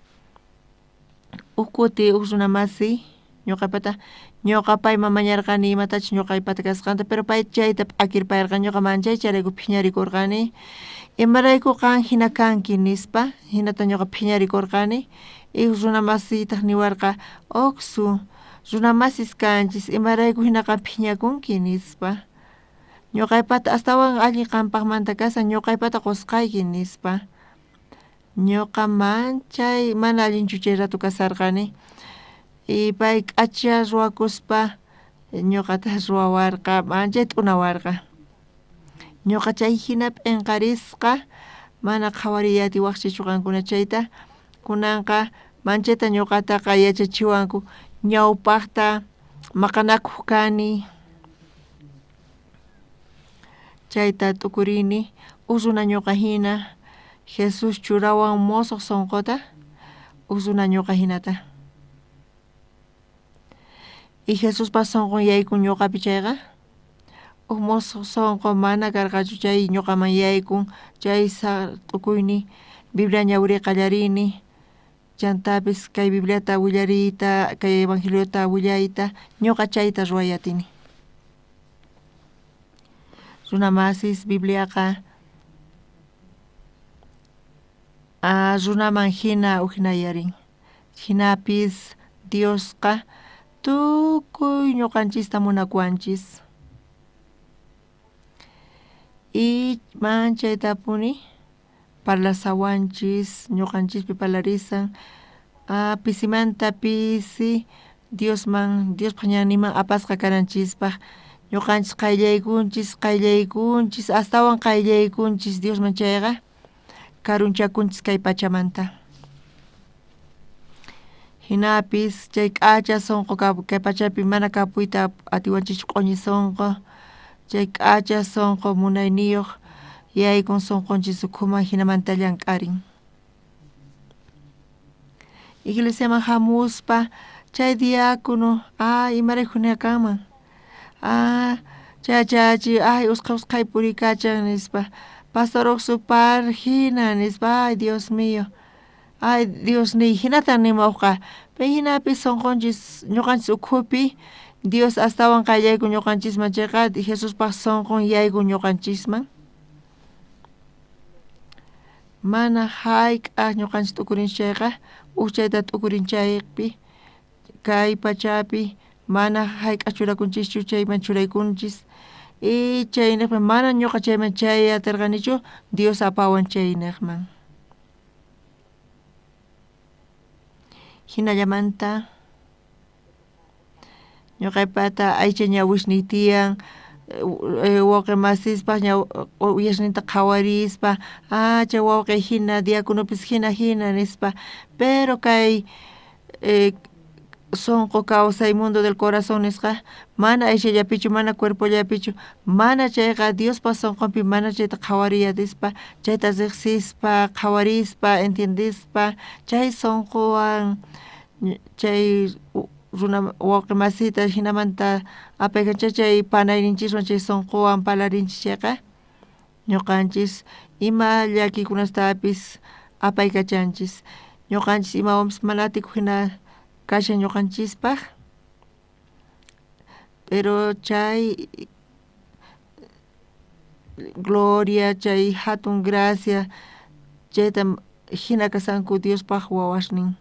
uj kuti uj runa masi ñuqapata, ñuqa payman mañarqani imatachus ñuqaypata kasqanta, pero pay chayta p'akirpayarqa, ñuqa manchay chayrayku phiñarikurqani. Imarayku qan hina kanki nispa, hinata ñuqa phiñarikurqani. Uj runa masiytaq niwarqa, Oqsu, runa masis kanchis, imarayku hina qan phiñakunki nispa. Ñuqaypata astawan allin qampaqmanta kasan, ñuqaypata qusqayki nispa. Ñuqa manchay mana allinchu chay rato kasarqani. Y pay k'acha ruwakuspa ñuqata ruwawarqa, manchay t'unawarqa. Ñuqa chay hina p'inqarisqa, mana qhawariy atiwaqchichu qankuna chayta. Kunanqa manchayta ñuqataqa yachachiwanku, ñawpaqta maqanakuq kani, chayta t'ukurini. Uj runa ñuqa hina, Jesús churawan mosoq sonqota, uj runa ñuqa hinata. Y Jesuspaj sonqon yaykun ñuqapi chayqa, uj mosoq sonqo mana karqachu chay ñuqaman yaykun, chay t'ukuyni, Biblia ñawiriy qallarini, chantapis kay Bibliata willariyta, kay evangeliota willayta, ñuqa chayta ruway atini. Runa masis Bibliaqa runaman hina ujinayarin. Hinapis Diosqa tukuy ñuqanchista munakuwanchis. Y manchaytapuni parlasawanchis, ñuqanchispi parlarisan, pisimanta pisi Diosman, Diospaj ñanninman apasqa kananchispaj. Ñuqanchis qayllaykunchis, qayllaykunchis, astawan qayllaykunchis Diosman chayqa, karunchakunchis kay pachamanta. Hinapis chay k'acha sonqo kay pachapi mana kapuyta atiwanchischu q'uñi sonqo, chay k'acha sonqo munayniyuq yaykun sonqonchis ukhuman, hinamanta llank'arin. Iglesiaman hamuspa chay diácono, imarayku hina kanman, chay achachi, usqhay usqhay purikachan nispa, Pastor uqsupar jina nispa, ay Dios mío, ay Diosniy, jinata nimuwajqa. Pero jinapis sonqonchis ñuqanchis ukhupi Dios astawan qayllaykun ñuqanchisman chayqa Jesuspaq sonqon yaykun ñuqanchisman. Mana jayk'aq ñuqanchis t'ukurinchis chayqa uj chayta t'ukurin chaypi kay pachapi mana jayk'aq churakunchischu chayman churaykunchis y chayniqman mana ñuqa chayman chay atirqanichu Dios apawan chayniqman. Jinallamanta ñuqaypata aycha ñawisniy tiyan wawqi masispaq uyasninta qhawarispa chay wawqi jina diaconopis jina jina nispa, pero kay sonqo kawsay mundo del corazón nisqa mana aychallapichu mana cuerpollapichu mana chayqa Diospa sonqonpi mana chayta qhawariy atispa chayta riqsispa qhawarispa entiendispa chay sonqowan chay runa wawqi masita jinamanta apaykacha chay panayninchiswan chay sonqowan parlarinchis chayqa ñuqanchis ima llakikunastapis apaykachanchis ñuqanchis imawanpis mana atikuq jina kashan ñuqanchispaq, pero chay gloria chay jatun gracia chayta jina kasanku Diospaq wawasnin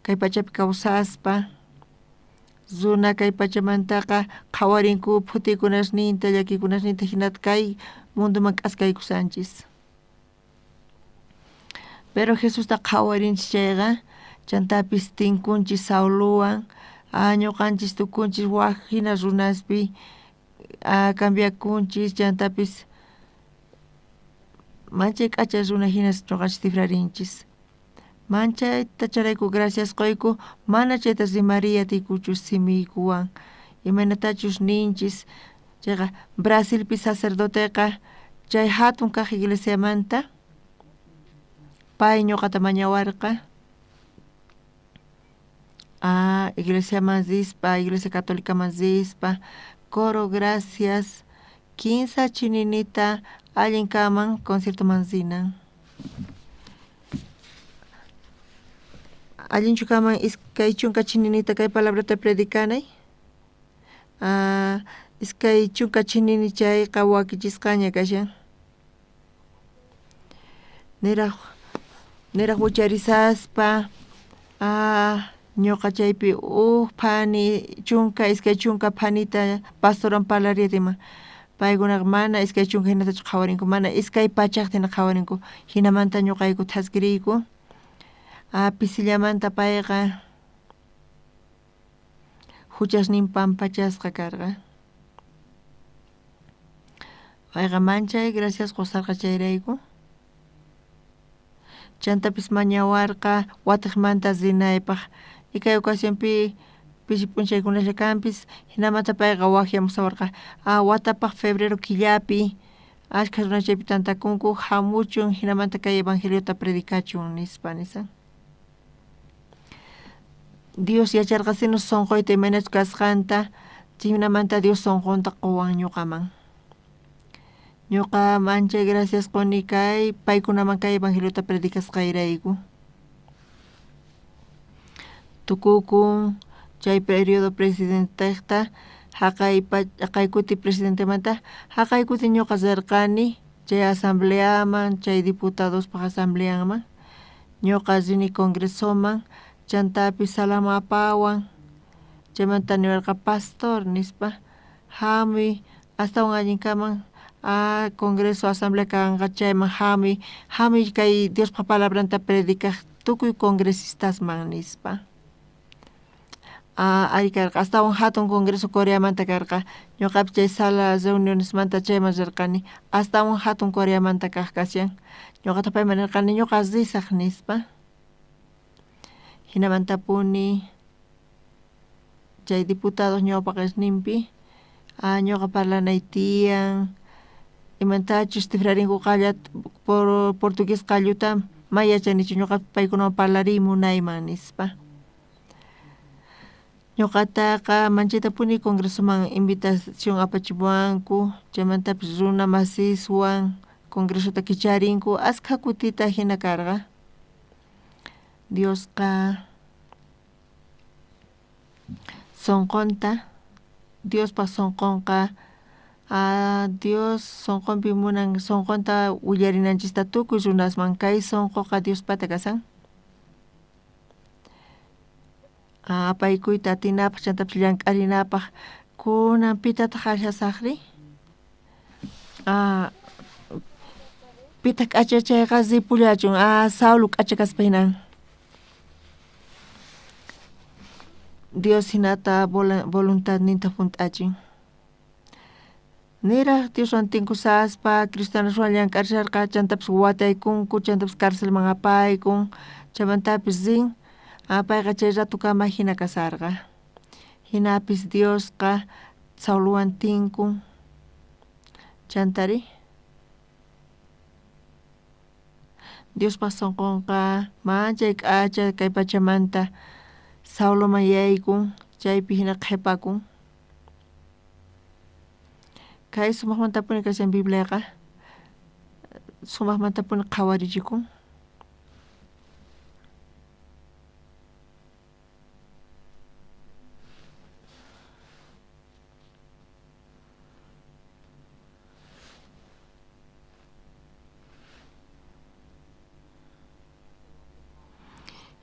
kay pachapi kawsaspa runa kay pachamantaqa qhawarinku phutikunasninta llakikunasninta jinata kay mundoman k'askaykusanchis. Pero Jesusta qhawarinchis chayqa chantapis tinkunchis Sauluwan ñuqanchis tukunchis waj jina runaspi cambiakunchis chantapis manchay k'acha runa jinas ñuqanchis tikrarinchis. Manchayta chayrayku gracias quyku mana chayta rimariy atiykuchu simiykuwan imaynatachus ninchis chayqa Brasilpi sacerdoteqa chay jatun kaq iglesiamanta pay ñuqata mañawarqa iglesiaman rispa iglesia católicaman rispa coro gracias 15 chininita allin kanman conciertoman rinan. Allinchu kanman 20 chininita kay palabrata predicanay 20 chinini chayqa wakichisqaña kashan niraq wicharisaspa ñuqa chaypi uj phani 20 phanita pastoran parlariya paykunaqa mana 20 jinatachu qhawarinku mana 200 jina qhawarinku jinamanta ñuqayku thaskiriyku pisillamanta payqa huchasnin pampachasqa karqa payqa manchay gracias qusarqa chayrayku chantapis mañawarqa watiqmanta rinaypaq y kay ocasionpi pisi p'unchaykunalla kanpis jinamanta payqa waqyamusawarqa watapaq febrero killapi ashkha runa chaypi tantakunku hamuchun jinamanta kay evangeliota predicachun nispa nisan. Dios yacharqasinu sonqoyta imaynachus kasqanta jinamanta Dios sonqonta quwan ñuqaman. Ñuqa manchay gracias quni kay paykunaman kay evangeliota predicasqayrayku. Tukukun chay periodo presidentejta jaqay kuti presidentemanta jaqay kuti ñuqa rirqani chay asambleaman chay diputadospaq asambleanman ñuqa rini congresoman chantapis salaman apawan chaymanta niwarqa pastor nispa hamuy astawan allin kanman congreso asamblea kanqa chayman hamuy hamuy kay Diospaq palabranta predicaj tukuy congresistasman nispa. Ari karqa astawan jatun congreso Coreamanta karqa ñuqapis chay sala reunionesmanta chayman rirqani astawan jatun Coreamanta kaq kashan ñuqata payman nirqani ñuqa risaq nispa jinamantapuni chay diputados ñawpaqesninpi ñuqa parlanay tiyan imantachus tikrarinku qallat portugués qalluta may yachanichu ñuqa paykunawan parlariy munayman nispa. Ñuqataqa manchaytapuni congresoman invitación apachimuwanku chaymantapis runa masiswan Congresota kicharinku askha kutita jina karqa. Diosqa sonqonta, Diospa sonqonqa Dios sonqonpi munan sonqonta willarinanchista tukuy runasman, kay sonqoqa Diospata kasan. Apaykuyta atinapaj chantapis llank'arinapaj. Kunan pitataq allasaqri? Pitaq k'acha chayqa ripullachun. Saulo k'acha kaspa hinan. Dios hinata voluntadninta junt'achin. Niraj Dioswan tinkusaspa cristianoswan llank'arisharqa chantapis wataykunku chantapis carcelman apaykun chaymantapis rin. Payqa chay ratukama hina kasarqa. Hinapis Diosqa Saulowan tinkun. Chantari Diospa sonqonqa manchay k'acha kay pachamanta Sauloman yaykun chaypi hina qhipakun. Kay sumaqmantapuni kashan Bibliaqa, sumaqmantapuni qhawarichikun.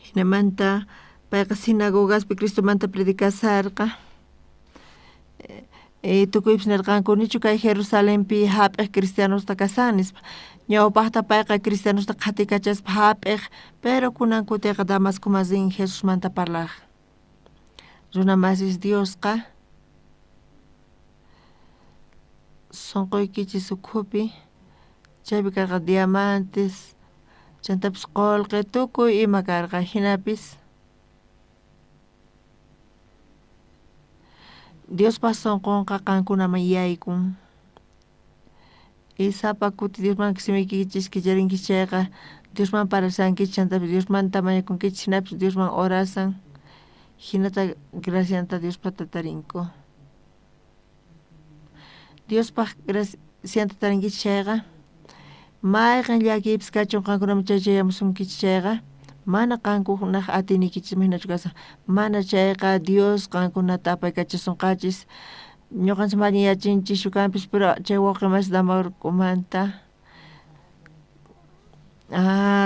Hinamanta payqa sinagogaspi Cristomanta predicasarqa. Tukuypis nirqanku nichu kay Jerusalenpi hap'iq cristianosta kasan nispa. Ñawpaqta payqa cristianosta qhatikachaspa hap'iq, pero kunan kutiqa Damascoman rin Jesusmanta parlaq. Runamasis Diosqa sonqoykichis ukhupi chaypi karqa diamantes, chantapis qolqe tukuy ima karqa, hinapis Diospa sonqonqa qankunaman yaykun. Y sapa kuti Diosman simiykichis kicharinkichis chayqa Diosman parashankichis chantapis Diosmanta mañakunkichis hinapis Diosman orasan hinata gracianta Diospata tarinku. Diospaq gracianta tarinkichis chayqa mayqan llakiypis kachun qankunaman chay chayamusunkichis chayqa mana qankunaq atiyniykichisman hinachu kasan, mana chayqa Dios qankunata apaykachasonqachis. Ñuqanchis mana yachanchischu kanpis, pero chay wawqi masi Damascomanta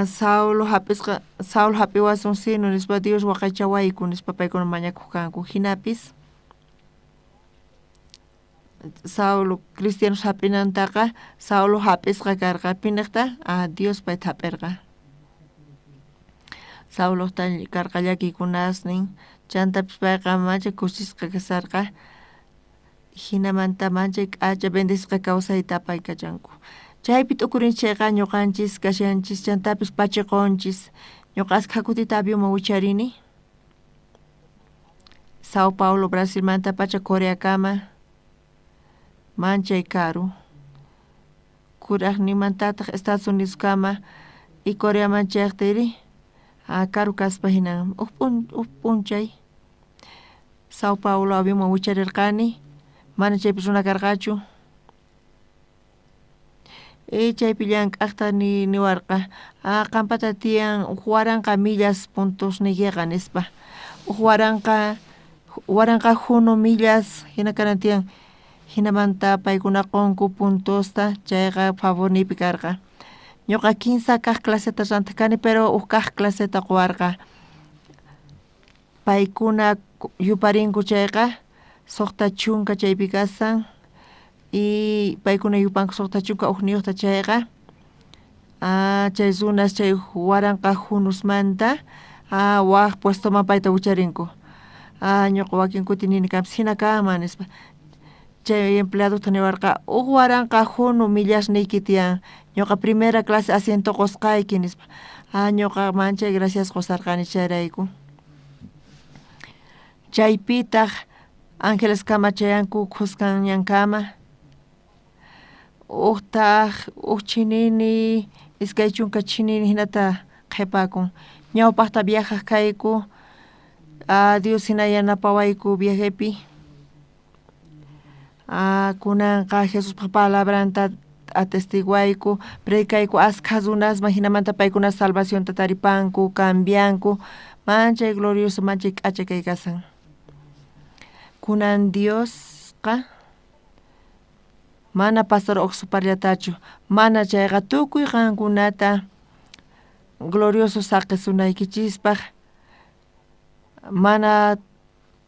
Saulo hap'isqa, Saulo hap'iwasun sino nispa Dios waqaychawayku nispa paykuna mañakuq kanku. Hinapis Saulo cristianos hap'inantaqa Saulo hap'isqa karqa, piniqta Dios payta hap'irqa. Sauloqta karqa llakiykunasnin, chantapis payqa manchay kusisqa kasarqa, hinamanta manchay k'acha bendecisqa kawsayta apaykachanku. Chaypi t'ukurinchis chayqa ñuqanchis kashanchis chantapis pachiqunchis. Ñuqa askha kutita avionman wicharini. Sao Paulo Brasilmanta pacha Coreakama manchay karu. Kuraqninmantataq Estados Unidoskama y Coreaman chayaqtiri karu kaspa hinan huk p'unchay Sao Paulo avionman wicharirqani, mana chaypi runa karqachu. Chaypi llank'aqta niwarqa, qampata tiyan huk waranqa millas puntosniykiqa nispa. Huk waranqa junu millas hina kanan tiyan. Hinamanta paykuna qunku puntosta, chayqa favorniypi karqa. Ñuqa kinsa kaq claseta rantaq kani, pero huk kaq claseta quwarqa. Paykuna yuparinku chayqa 60 chaypi kasan y paykuna yupanku 61 chayqa chay runas chay waranqa junusmanta waq puestoman payta wicharinku. Ñuqa wakin kuti nini kanpis hina kanman nispa. Chay empleadota niwarqa huk waranqa junu millasniyki tiyan, ñuqa primera clase asiento qusqayki nispa. Ñuqa manchay gracias qusarqani chayrayku. Chaypitaq Angeleskama chayanku khuskan ñankama. Uqtaq huk chinini 20 chinini hinata qhipakun. Ñawpaqta viajaq kayku, Dios hina yanapawayku viajepi. Kunanqa Jesuspa palabranta atestiguayku, predicayku askha runasman, jinamanta paykuna salvacionta taripanku, cambianku, manchay glorioso, manchay k'acha kay kasan. Kunan Diosqa mana pastor Oxuparllatachu, mana chayqa tukuy qankunata glorioso saqesunaykichispaj, mana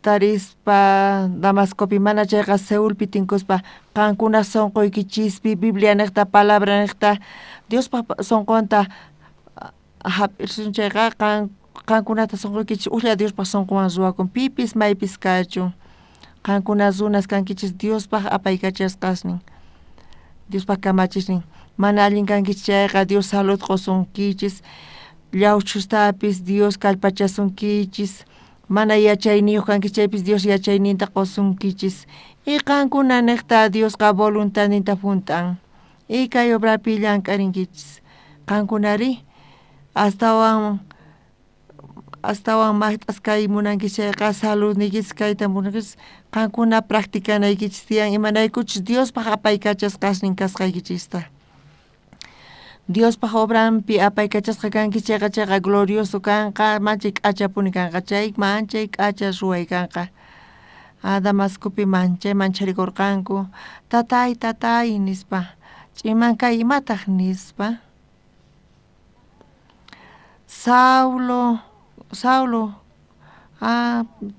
tarispa Damascopi, mana chayqa Seulpi tinkuspa, qankuna sonqoykichispi Biblia niqta, palabra niqta, Diospaj sonqonta hap'irsun chayqa qankunata sonqoykichis ujlla Diospaj sonqonwan ruwakun, pipis maypis kachun. Qankuna runas kankichis Diospaj apaykachasqasnin, Diospaj kamachisnin. Mana allin kankichis chayqa Dios salud qosunkichis, llawchustapis Dios kallpachasunkichis, mana yachayniyuq kankichis chaypis Dios yachayninta qosunkichis. Y qankuna niqta Diosqa voluntadninta junt'an. Y kay obrapi llank'arinkichis. Qankunari astawan maqt'as kay munankichis chayqa saludniykichis kayta munankichis, qankuna practicanaykichis tiyan imanaykuchus Diospaj apaykachasqasnin kasqaykichista. Diospaj obranpi apaykachasqa kankichis chayqa chayqa glorioso kanqa, manchay k'achapuni kanqa, chay manchay k'acha ruway kanqa. Damascopi manchay mancharikurqanku, tatay tatay nispa, ch'iman kay imataq nispa. Saulo, Saulo,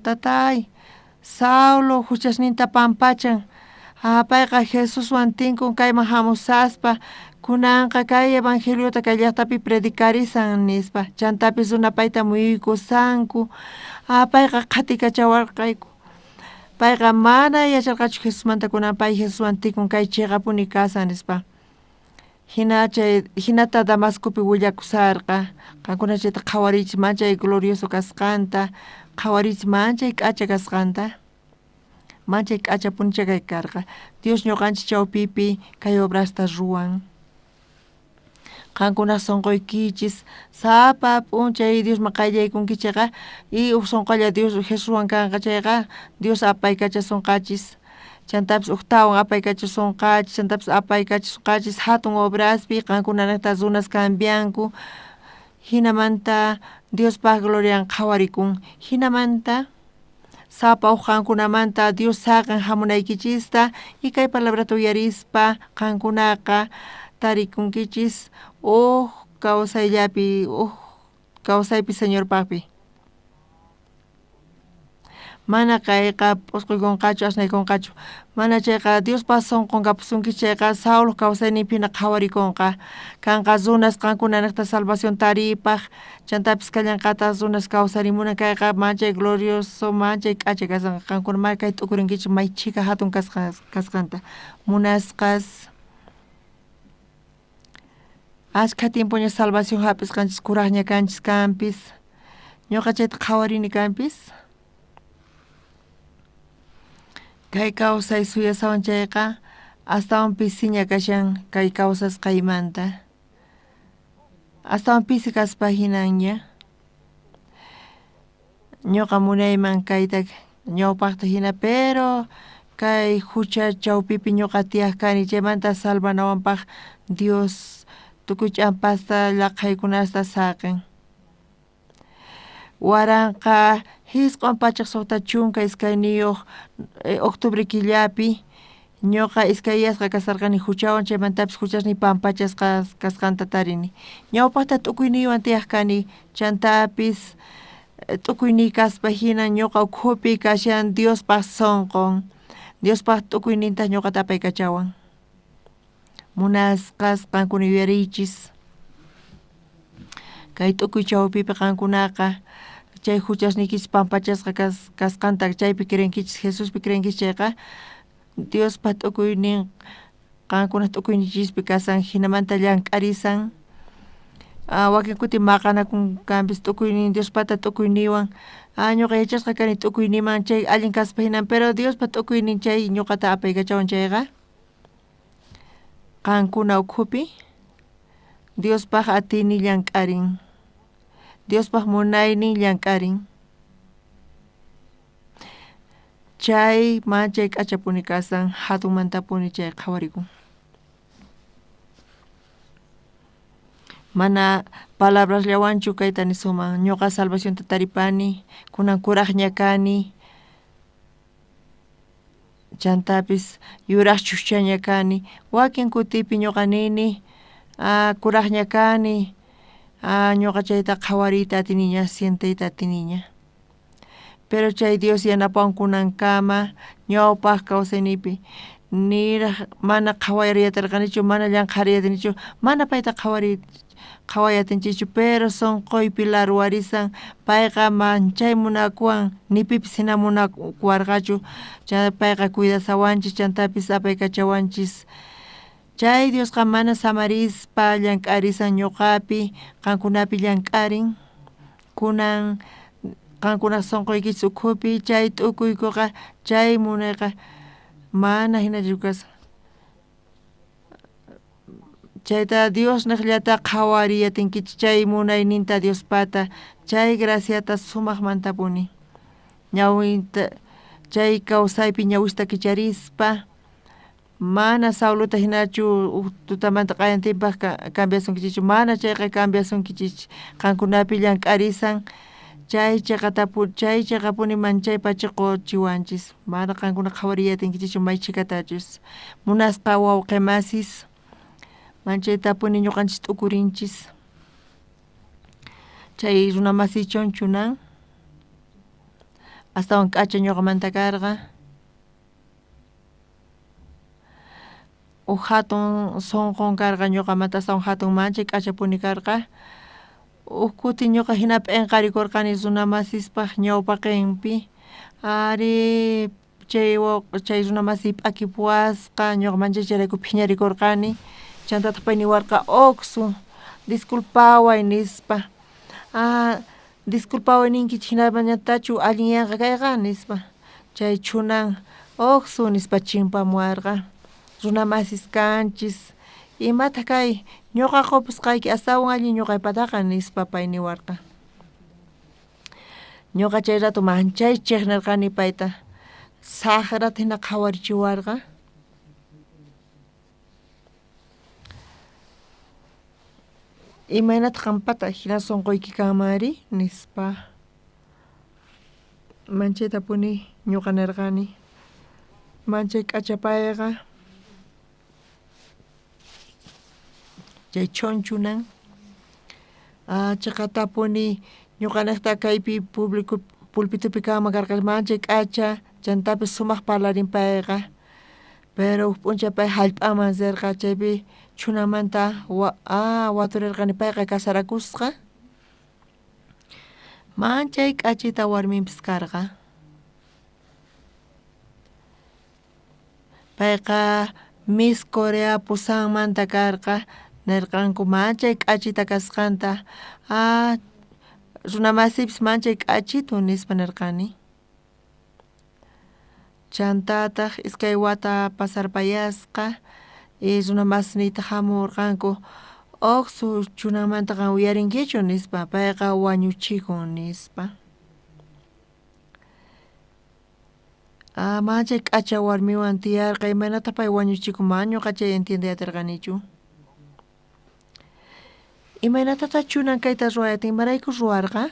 tatay, Saulo huchasninta pampachan, payqa Jesuswan tinkun kayman hamusaspa, kunanqa kay evangeliota kay llaqtapi predicarisan nispa, chantapis runa payta muyuykusanku, payqa qhatikachawarqayku. Payqa mana yacharqachu Jesusmanta, kunan pay Jesuswan tinkun kay chiqapuni kasan nispa. Hinata Damascopi willakusarqa, qankuna chayta qhawariychis manchay glorioso kasqanta, qhawariychis manchay k'acha kasqanta, manchay k'acha punicha kay karqa. Dios ñuqanchis chawpipi kay obrasta ruwan. Qankuna sonqoykichis sapa p'unchay Diosman qayllaykunkichikqa, y uj sonqolla Dios Jesuswan kanqa chayqa Dios apaykachasunqachis. Chantapis ujtawan apaykachasunqachis, chantapis apaykachasunqachis hatun obraspi qankuna niqta runas cambianku, hinamanta Diospaj glorian qhawarikun, hinamanta sapa uj qankunamanta Dios saqen hamunaykichista y kay palabrata uyarispa qankunaqa tarikunkichis uj kawsayllapi, uj kawsaypi Señorpaqpi. Mana kayqa p'usquykunqachu, asnaykunqachu, mana chayqa Diospaj sonqon kapusunkichis chayqa Saulo kawsayninpina qhawarikunqa. Kanqa runas qankuna niqta salvación taripaj, chantapis kallanqataq runas kawsarimunan, kayqa manchay glorioso, manchay k'acha kasqanqa. Qankuna mana kay t'ukurinkichis may chhika hatun kasqanta. Munasqas, ashkha tiempoña salvación hap'isqanchis kuraqña kanchis kanpis, ñuqa chayta qhawarini kanpis. Kay kawsay suyasawan chayqa astawan pisiña kashan kay kawsasqaymanta, astawan pisi kaspa hinanña. Ñuqa munayman kayta ñawpaqta hina, pero kay hucha chawpipi ñuqa tiyaq kani, chaymanta salvanawanpaq Dios tukuy ch'ampasta laqhaykunasta saqen. 1962 octubre killapi ñuqa iskayyasqa kasarqani huchawan, chaymantapis huchasniy pampachasqa kasqanta tarini. Ñawpaqta t'ukuyniywan tiyaq kani, chantapis t'ukuyniy kaspa hina ñuqa ukhupi kashan Diospaj sonqon, Diospaj t'ukuynintaq ñuqata apaykachawan. Munasqas qankuna yuyariychis, kay t'ukuy chawpipi qankunaqa chay huchasniykichis pampachasqa kasqanta chaypi creenkichis, Jesuspi creenkichis chayqa Diospa t'ukuynin qankuna t'ukuyninchispi kasan, hinamanta llank'arisan. Wakin kuti maqanakun kanpis t'ukuynin Diospata t'ukuyniywan, ñuqa yachasqa kani t'ukuyniman chay allin kaspa hinan, pero Diospa t'ukuynin chay ñuqata apaykachawan chayqa qankuna ukhupi Diospaj atiynin llank'arin, Diospaj munaynin llank'arin. Chay manchay k'achapuni kasan, hatunmantapuni chay qhawarikun. Mana palabrasllawanchu kayta nisunman, ñuqa salvacionta taripani, kunan kurajña kani, chantapis yuraj chujchaña kani, wakin kutipi ñuqa nini, kurajña kani, ñuqa chayta qhawariyta atiniña, sienteyta atiniña. Pero chay Dios yanapawan kunankama ñawpaq kawsayniypi niraj mana qhawariy atirqanichu, mana llanqhariy atinichu, mana payta qhaway atinchikchu, pero sunquypi larwarisan, payqa manchay munakuwan, ni pipis jina munakuwarqachu, chay payqa cuidasawanchis, chantapis apaykachawanchis. Chay Diosqa mana samarispa llank'arisan ñuqapi, qankunapi llank'arin, kunan qankunaj sunquykichis ukhupi chay t'ukuykuqa, chay munayqa mana jinachu kashan. Chayta Dios niqllata qhawariy atinkichis chay munayninta Diospata, chay graciata sumaqmantapuni ñawinta chay kawsaypi ñawista kicharispa, mana Saulota hinachu uj tutamanta q'ayantinpaq cambiasunkichikchu, mana chayqa cambiasunkichik, qankunapi llank'arisan, chay chay cheqapuni manchay pachiquchiwanchis, mana qankuna qhawariy atinkichikchu may chhikatachus. Munasqa wawqi masis, manchaytapuni ñuqanchis t'ukurinchis. Chay runa masiy chunchunan, astawan k'acha ñuqamanta karqa. Uj hatun sunqun karqa ñuqamanta astawan hatun manchay k'achapuni karqa. Uj kuti ñuqa hina p'inqarikurqani runa masispaq ñawpaqinpi, ari chay runa masiy p'akipuwasqa, ñuqa manchay chayrayku phiñarikurqani, chantataq pay niwarqa Oxu disculpaway nispa, disculpaway ninkichik hinamañatachu allinyanqa kayqa nispa, chay chunan Oxu nispa chimpamuwarqa, runa masis kanchis, imataq kay ñuqa qupusqayki astawan allin ñuqaypataqa nispa pay niwarqa. Ñuqa chay rato manchay chiqnirqani payta, saqrata hina qhawarichiwarqa. Imaynataq qampata hina sunquyki kanmanri nispa. Manchaytapuni ñuqa nirqani, manchay k'achapayqa chay chunchunan, chiqatapuni ñuqaniqta kaypi público pulpitupi kanman karqa manchay k'acha, chantapis sumaq parlarin payqa, pero uj p'unchay pay hallp'aman rirqa, chaypi chunamanta waturirqani, payqa casarakusqa, manchay k'achita warminpis karqa. Payqa Miss Corea Pusanmanta karqa, nirqanku manchay k'achita kasqanta, runa masipis manchay k'achitu nispa nirqani. Chantataq iskay wata pasarpayasqa, runa masniyta hamurqanku, Oxu chunanmanta qan uyarinkichu nispa, payqa wañuchikun nispa. Manchay k'acha warmiwan tiyarqa, imaynataq pay wañuchikun, mana ñuqa chay entiendey atirqanichu. Imaynatataq chunan kayta ruway atin, imarayku ruwarqa?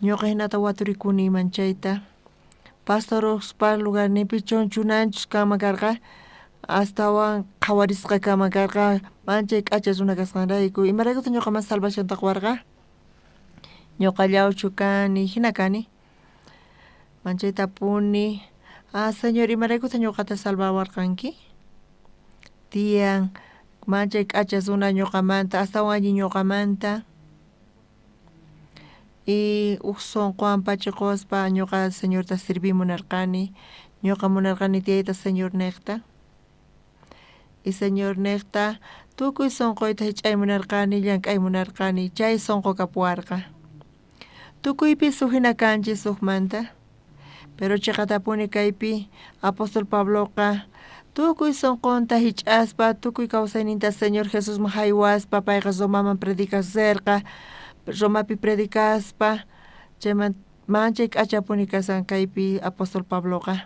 Ñuqa hinata waturikuni manchayta. Pastor Oxpa lugarninpi chunchunanchus kanman karqa, astawan qhawarisqa kanman karqa, manchay k'acha runa kasqanrayku. Imaraykutaq ñuqaman salvacionta quwarqa? Ñuqa llawchu kani, hina kani. Manchaytapuni, Señor, imaraykutaq ñuqata salvawarqanki? Tiyan manchay k'acha runa ñuqamanta, astawan allin ñuqamanta. Y uj sunquwan pachiquspa ñuqa Señorta sirviy munarqani, ñuqa munarqani tiyayta Señor niqta. Y Señor niqta tukuy sunquyta hich'ay munarqani, llank'ay munarqani, chay sunqu kapuwarqa. Tukuypis uj hina kanchis ujmanta, pero chiqatapuni kaypi apóstol Pabloqa tukuy sunqunta hich'aspa, tukuy kawsayninta Señor Jesusman haywaspa, payqa Romaman predicaq rirqa, Romapi predicaspa, chayman manchay k'achapuni kasan kaypi apóstol Pabloqa.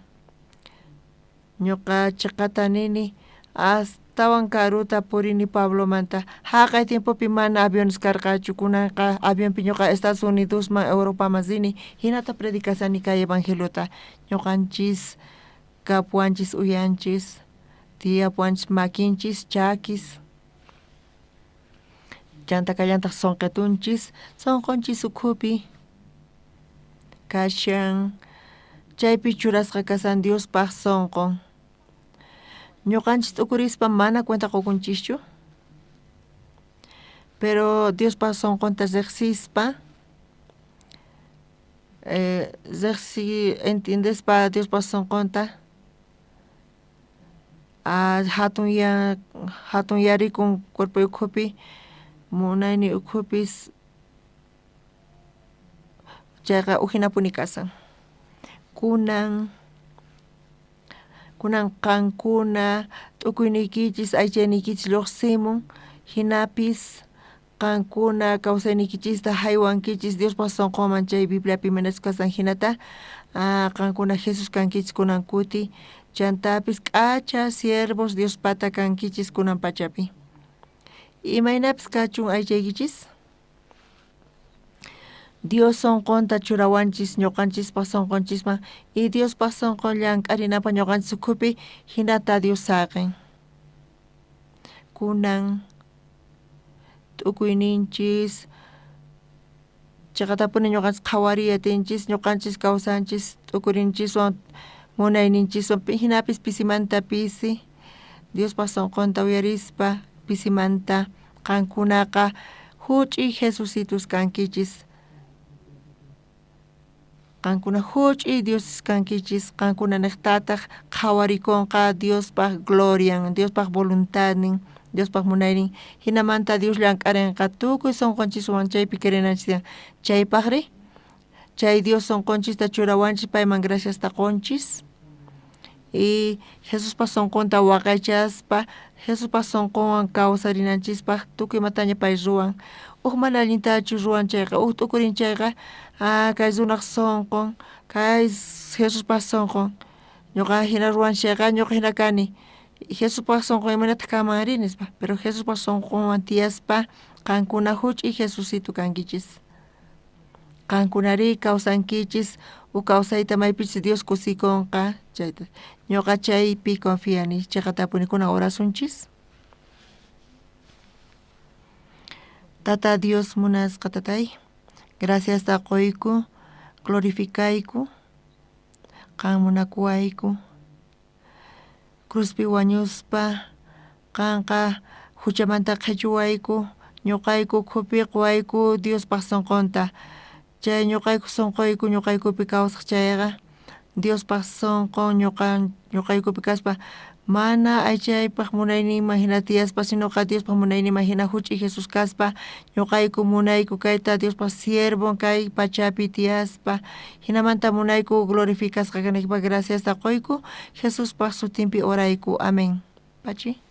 Ñuqa chiqata nini, Astawan karuta purini Pablomanta. Jaqay tiempopi mana aviones karqachu, kunanqa avionpi ñuqa Estados Unidosman, Europaman rini, hinata predicasani kay evangeliota. Ñuqanchis kapuwanchis uyanchis, tiyapuwanchis makinchis, chakis. Chanta kallantaq sonqetunchis, sonqonchis ukhupi kashan, chaypi churasqa kasan Diospaq sonqon. Ñuqanchis t'ukurispa mana cuenta qukunchischu, pero Diospaq sonqonta riqsispa, riqsi entiendespa Diospaq sonqonta, hatunyarikun cuerpo ukhupi, munayni ukhupis, chayqa ujinapuni kasan. Kunan qankuna t'ukuyniykichis aychayniykichis lluqsimun, hinapis qankuna kawsayniykichista haywankichis Diospaq sonqonman, chay Bibliapi imaynachus kasan hinata, qankuna Jesus kankichis kunan kuti, chantapis k'acha siervos Diospata kankichis kunan pachapi. Imaynapis kachun aychaykichis, Dios sonqonta churawanchis ñuqanchispaq sonqonchisman, y Diospaq sonqon llank'arinapaq ñuqanchis ukhupi, hinata Dios saqin. Kunan t'ukuyninchis chiqatapuni ñuqanchis qhawariy atinchis, ñuqanchis kawsanchis t'ukurinchiswan munayninchiswan, hinapis pisimanta pisi Diospaq sonqonta uyarispa pisimanta qankunaqa huch'iy Jesusitos kankichis. Qankuna huch'iy Dios kankichis, qankuna niqtataq qhawarikunqa Diospaq glorian, Diospaq voluntadnin, Diospaq munaynin, hinamanta Dios llank'arinqa tukuy sonqonchiswan chaypi creenanchis tiyan. Chaypaqri chay Dios sonqonchista churawanchis, payman graciasta qunchis, y Jesuspaq sonqonta waqaychaspa Jesuspaq sonqonwan kawsarinanchispaq tukuy imataña pay ruwan. Uj mana allintachu ruwan chayqa, uj t'ukurin chayqa, kay runaq sonqon, kay Jesuspaq sonqon, ñuqa hina ruwan chayqa ñuqa hina kani, Jesuspaq sonqon imaynataq kanman ri nispa, pero Jesuspaq sonqonwan tiyaspa qankuna huch'iy Jesusito kankichis. Qankunari kawsankichis uj kawsayta maypichus Dios kusikunqa chayta. Ñuqa chaypi confiani. Chiqatapuni kunan orasunchis. Tata Dios munasqa tatay, graciasta qoyku, glorificayku, qan munakuwayku, cruzpi wañuspa qanqa huchamanta qhichuwayku, ñuqayku ukhupi quwayku Diospaq sonqonta. Chay ñuqayku sonqoyku ñuqaykupi kawsaq chayqa Diospaq sonqon ñuqaykupi kaspa mana aychaypaq munayninman hina tiyaspa, sinoqa Diospaq munayninman hina huch'iy Jesus kaspa ñuqayku munayku kayta Diospaq siervon kay pachapi tiyaspa, hinamanta munayku glorificasqa kanaykipaq graciasta qoyku, Jesuspaq sutinpi orayku. Amén. Pachi.